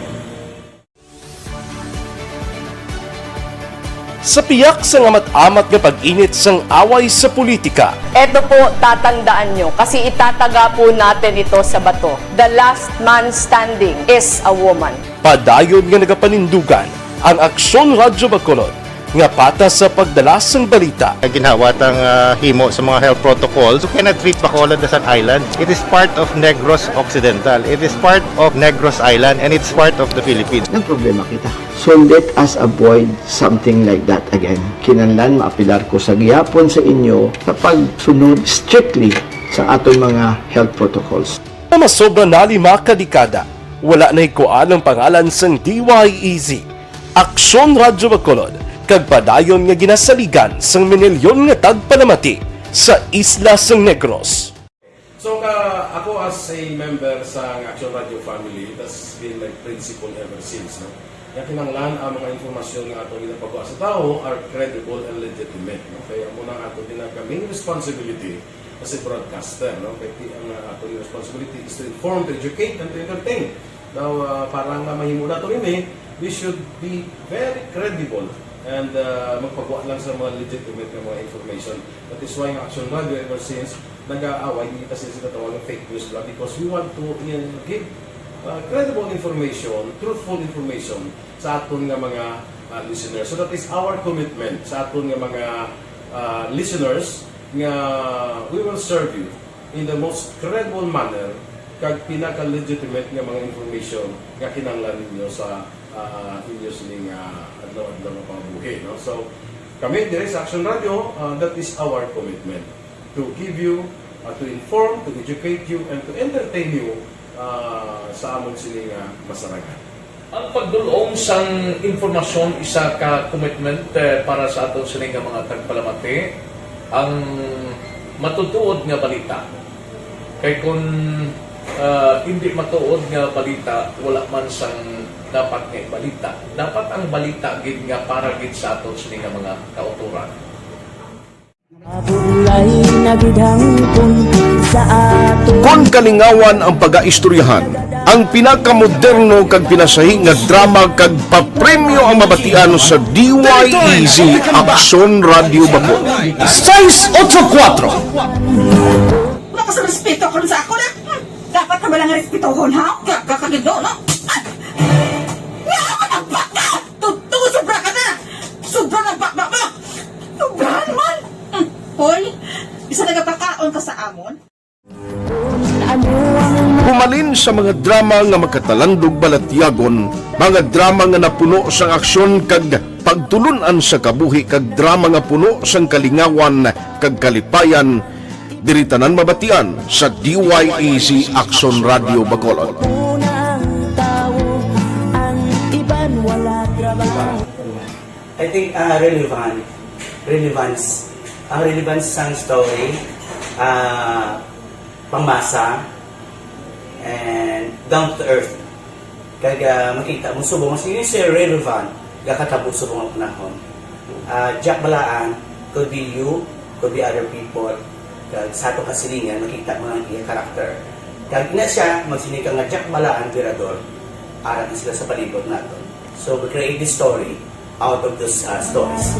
Sa piyak sang amat-amat nga pag-init sang away sa politika, Eto po, tatandaan nyo, kasi itataga po natin ito sa bato. The last man standing is a woman. Padayon nga nagapanindugan ang Aksyon Radyo Bacolod nga patas sa pagdala sang balita. Ginhawat ang, ah, himo sa mga health protocols. You cannot treat Bacolod as an island. It is part of Negros Occidental. It is part of Negros Island and it's part of the Philippines. Nagproblema kita. So let us avoid something like that again. Kinahanglan maapelar ko sa gihapon sa inyo sa pagsunod strictly sa aton mga health protocols. Sa masobra na lima ka dekada, wala na higkuan ang pangalan sang D Y E Z, Aksyon Radyo Bacolod, kag padayon nga ginasaligan sang minilyon nga tagpalamati sa isla sang Negros. So, ka, ako as a member sa Action Radio family, that's been my principle ever since, no? Nga kinahanglan ang mga impormasyon nga ato ginapagawa sa tawo are credible and legitimate, no? Kaya amo nang ato gina-, main responsibility as a broadcaster, no? Kay ti-, ang, uh, ato responsibility is to inform, to educate, and to entertain. Now, uh, para nga mahimo nato ini, we should be very credible and, uh, magpagawa lang sa mga legitimate nga mga information. That is why ang Action Radio ever since nag-aaway, hindi kasi sila tawag ng fake news lang because we want to, uh, give, uh, credible information, truthful information sa aton nga mga, uh, listeners. So that is our commitment sa aton nga mga, uh, listeners nga we will serve you in the most credible manner kag pinaka-legitimate nga mga information nga kinahanglan ninyo sa, uh, inyo sining, uh, adlaw-adlaw nga pangabuhi, no? So, kami diri sa Action Radio, uh, that is our commitment to give you, uh, to inform, to educate you, and to entertain you, uh, sa amon sini nga masarangan. Ang pagdul-ong sang impormasyon isa ka commitment, eh, para sa aton sini nga mga tagpalamati, ang matutuod nga balita. Kay kun, ah, hindi matuod nga balita, wala man sang dapat nga ibalita. Dapat ang balita gid nga para gid sa aton sini nga mga kautoran. Mabulay na gid hangpon sa ato. Kon kalingawan ang pagaistoryahan, ang pinakamoderno kag pinasahi nga drama kag papremyo ang mabatian sa D Y E Z Aksyon Radyo Bacolod. Sais otso kuwatro. Wala ka sa respeto karon sa ako na. Hmm, dapat ka ba lang respetohon, ha? Ka-, ka-, kagido, no? Ay! Nga ako nagbaka! Totoo, sobra ka na! Sobra na ba, ba, ba? Sobra naman! Hmm, hoy, isa nagapakaon ka sa amon? Humalin sa mga drama nga makatalandog balatyagon, mga drama nga napuno sang aksyon kag pagtulun-an sa kabuhi, kag drama nga puno sang kalingawan kag kalipayan, diri tanan mabatian sa D Y E Z Aksyon Radyo Bacolod. I think, ah, relevant. Relevance. Ang relevance sang story, ah, pangmasa, and down to earth. Kag, ah, makita mo subong mas ini siya relevant, gakatabo subong ang panahon. Ah, Jack Balaan could be you, could be other people. Kag sa ato kasilingan, makita mo ang iya character. Kag ina siya, magsiling ka nga Jack Balaan, Virador, ara na sila sa palibot nato. So, we create this story out of those, uh, stories.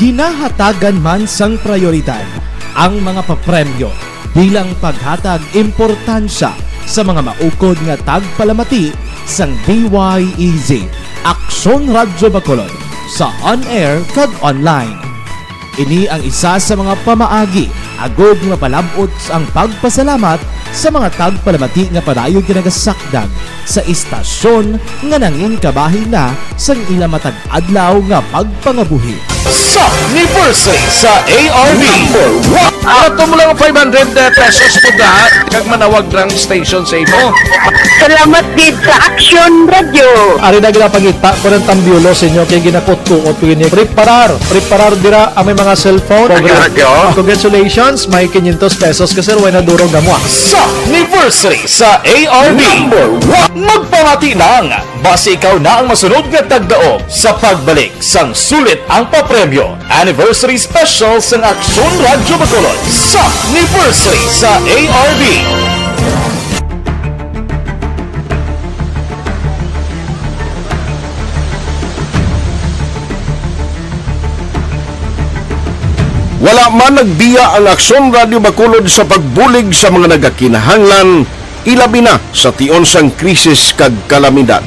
Ginahatagan man sang prayoridad ang mga papremyo bilang paghatag importansya sa mga maukod nga tagpalamati sang D Y E Z Aksyon Radyo Bacolod sa on-air kag online. Ini ang isa sa mga pamaagi agod nga mapalab-ot ang pagpasalamat sa mga tagpalamati nga padayon nga nagasakdag sa istasyon nga nangin kabahin na sang ila matag adlaw nga pagpangabuhi. Sa anniversary sa A R B. Number one. Ato mo lang five hundred pesos po ga, kag manawag lang station sa imo. Salamat gid sa Action Radio. Ari na ginapangita ko ng tambyulo sa inyo kay ginakutkuot ko ini. Preparar, preparar dira ang may mga cellphone. Radyo. Congratulations, may quinientos pesos ka, sir, way na durog amo, ah. Sa anniversary sa A R B. Number one. Magpamati lang, basi ikaw na ang masunod nga tagdaog sa pagbalik sang sulit ang papremyo. Anniversary Special sang Aksyon Radyo Bacolod sa anniversary sa A R B. Wala man nagbiya ang Aksyon Radyo Bacolod sa pagbulig sa mga nagakinahanglan, ilabi na sa tion sang krisis kag kalamidad.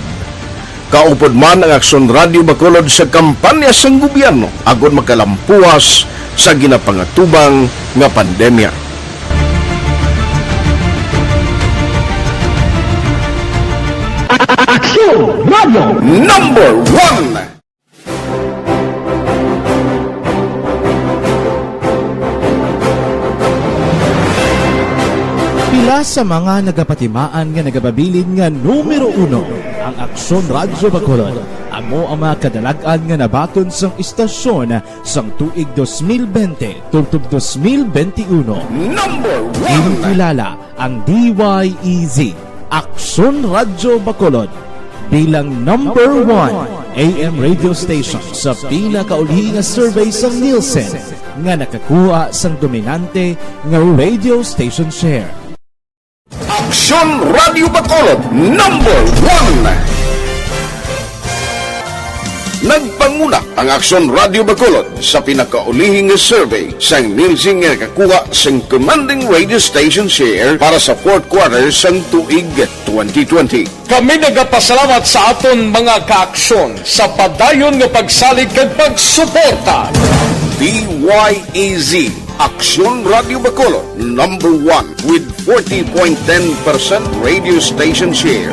Kaupod man ang Aksyon Radyo Bacolod sa kampanya sang gobyerno agud makalampuas sa ginapangatubang nga pandemya. Aksyon Radyo Number One. Pila sa mga nagapatimaan nga nagapabilin nga numero uno ang Aksyon Radyo Bacolod. Amo ang mga kadalag-an nga nabaton sang istasyon sang tuig dos mil bente tubtob dos mil bente uno. Number one. Ginakilala ang D Y E Z, Aksyon Radyo Bacolod, bilang number one A M radio station sa pinakauli nga survey sang Nielsen nga nakakuha sang dominante nga radio station share. Aksyon Radyo Bacolod, number one. Nagpanguna ang Aksyon Radio Bacolod sa pinakaulihi nga survey sang Nielsen nga nakakuha sang commanding radio station share para sa fourth quarter sang tuig twenty twenty. Kami nagapasalamat sa aton mga kaaksyon sa padayon nga pagsalig kag pagsuporta. D Y A Z, Aksyon Radio Bacolod, number one with forty point ten percent radio station share.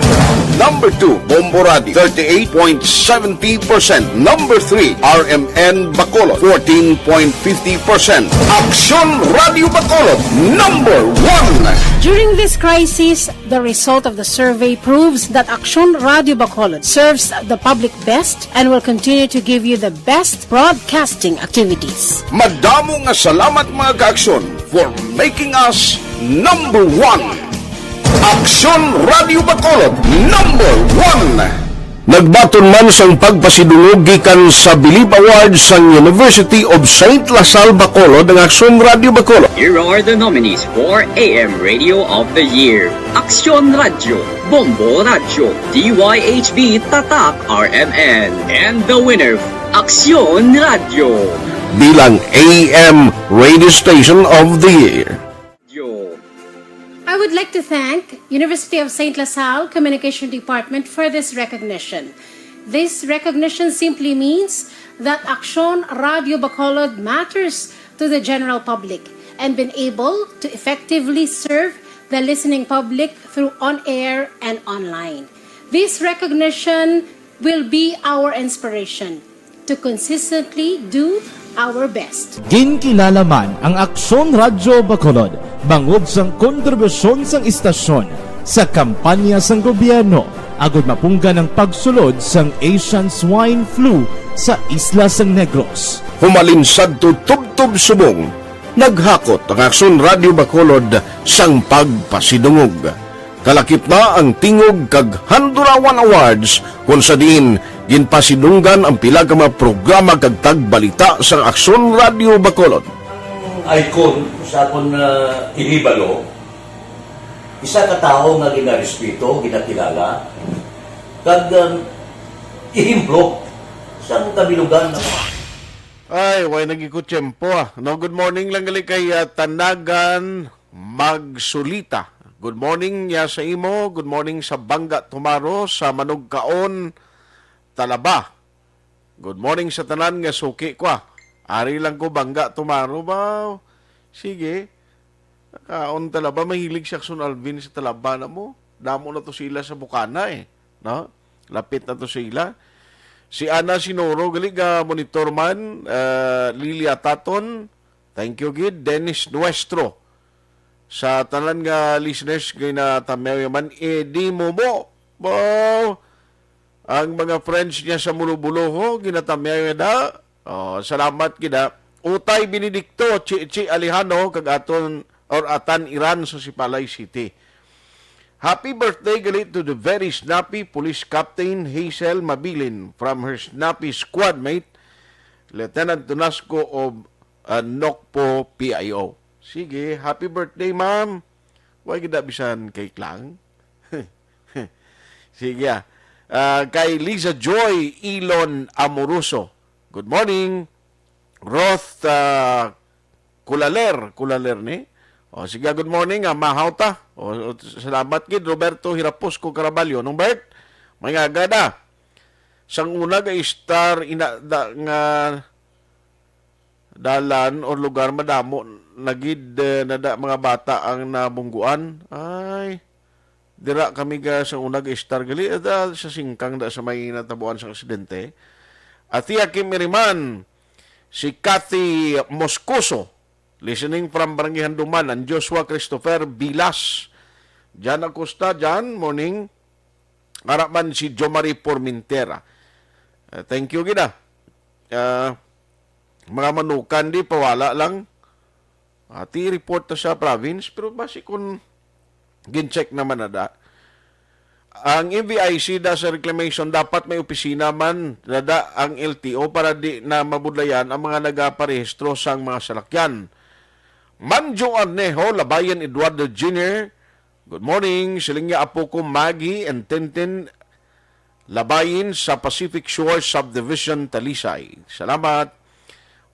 Number two, Bombo Radio, thirty-eight point seventy percent. Number three, R M N Bacolod, fourteen point fifty percent. Aksyon Radio Bacolod, number one. During this crisis, the result of the survey proves that Aksyon Radio Bacolod serves the public best and will continue to give you the best broadcasting activities. Madamo nga salamat, mga kaaksyon, for making us number one. Aksyon Radio Bacolod, number one. Nagbaton man sang pagpasidungog gikan sa Bilib Awards sang University of Saint La Salle Bacolod ang Aksyon Radio Bacolod. Here are the nominees for A M Radio of the Year: Aksyon Radio, Bombo Radio, D Y H B Tatak R M N, and the winner, Aksyon Radio. Bilang A M Radio Station of the Year. Yo. I would like to thank University of Saint La Salle Communication Department for this recognition. This recognition simply means that Aksyon Radio Bacolod matters to the general public and been able to effectively serve the listening public through on-air and online. This recognition will be our inspiration to consistently do our best. Ginkilala man ang Aksyon Radyo Bacolod bangod sang kontribusyon sang istasyon sa kampanya sang gobyerno agud mapunggan ang pagsulod sang Asian Swine Flu sa isla sang Negros. Humalin sadto tubtob subong, naghakot ang Aksyon Radyo Bacolod sang pagpasidungog. Kalakip na ang Tingog kag Handurawan Awards, kon sa diin ginpasidunggan ang pila ka mga programa kag tagbalita sang Aksyon Radyo Bacolod. Icon sa akon, ah, kinibalo, isa ka tawo nga ginarespeto, ginakilala, kag, um, ehemplo sa kabilugan. Ay, way nagikutsyempo, ah. No, good morning lang gali kay, ah, Tanagan Magsulita. Good morning ya sa imo. Good morning sa Bangga Tumaro, sa Manugkaon, Talaba. Good morning sa tanan nga suki ko, ah. Ari lang ko Bangga Tumaro ba? Sige. Kaon Talaba, mahilig si Aksyon Alvin sa Talaba na mo. Damo na to sila sa Bukana, eh. No? Lapit na to sila. Si Ana Sinoro, gali nga monitor man, ah, Lilia Taton, thank you gid. Dennis Nuestro, sa tanan nga listeners nga natamyaw man, Eddie Momo. Wow! Ang mga friends niya sa Mulobuloho, ginatamyaw na. Oh, salamat gid, ha. Utay Benedicto, Chi, Chi Alejano, kag aton or Atan Iran sa Sipalay City. Happy birthday gali to the very snappy Police Captain Hazel Mabilin from her snappy squad mate, Lieutenant Tunasco of, uh, Nokpo P I O. Sige, happy birthday, ma'am. Why gid bisan cake lang? Sige, ah. Ah, kay Liza Joy Ilon Amoroso. Good morning. Roth, ah, Kulaler, Kulaler ni. O, sige, good morning, ah, mahaw ta. O, o, salamat gid, Roberto Hirapusco Caraballo. Nung Bert, may nga gada. Sang una ga istar ina da nga dalan or lugar madamo na gid, eh, nada mga bata ang nabungguan. Ay, dira kami ga sa una ga istar gali, eh, da, sa singkang da sa may natabuan sa aksidente. Atiya Kim Iriman, si Kathy Moscoso, listening from Barangay Handumanan, Joshua Christopher Bilas, Jan Acosta, Jan, morning. Ara man si Jomari Formentera. Eh, thank you gid, ah. Ah, mga manukan di, pawala lang. Ati report ta sa province, pero basi kung gin-check naman na da. Ang M V I C da sa reclamation, dapat may opisina man na da ang L T O para di na mabudlayan ang mga nagaparehistro sang mga salakyan. Manjo Arnejo, Labayan Eduardo Junior, good morning. Siling niya apo ko Maggie and Tintin, Labayin sa Pacific Shore Subdivision, Talisay. Salamat.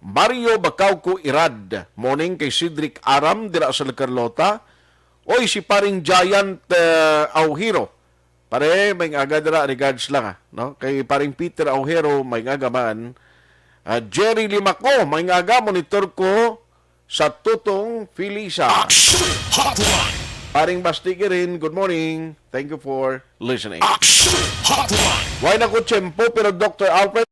Mario Bacauco Irad, morning kay Cedric Aram dira sa La Carlota. Oy, si paring Giant, eh, Aujero. Pare, may aga dira, regards lang, ah, no? Kay paring Peter Aujero, may aga man. Ah, Jerry Limaco, may aga, monitor ko sa Tutong Felisa. Action Hotline! Paring Basti Girin, good morning. Thank you for listening. Action Hotline! Why na ko tiyempo, pero Doctor Alfred,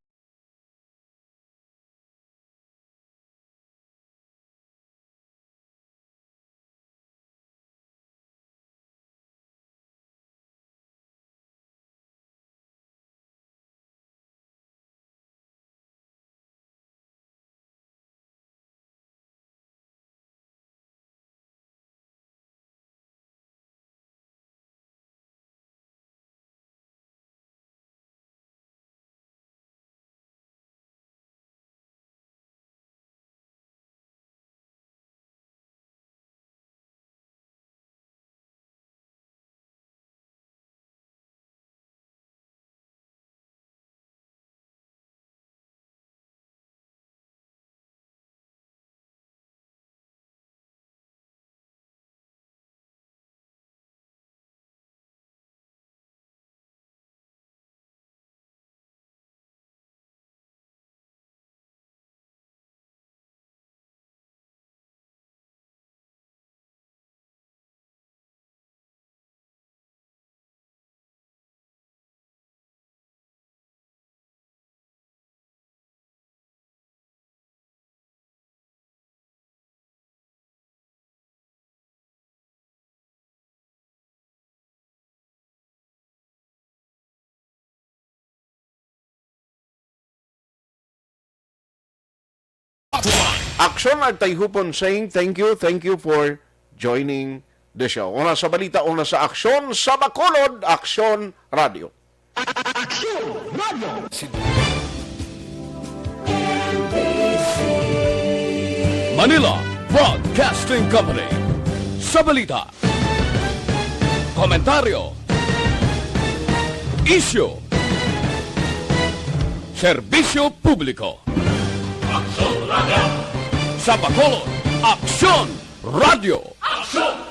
Aksyon, Agtay Hupon saying thank you, thank you for joining the show. Una sa balita, una sa aksyon, sa Bacolod, Aksyon Radio. Aksyon Radio. Manila Broadcasting Company. Sa balita, komentaryo, isyu, serbisyo publiko. Aksyon Radio. Sa Bacolod, Aksyon Radio. Aksyon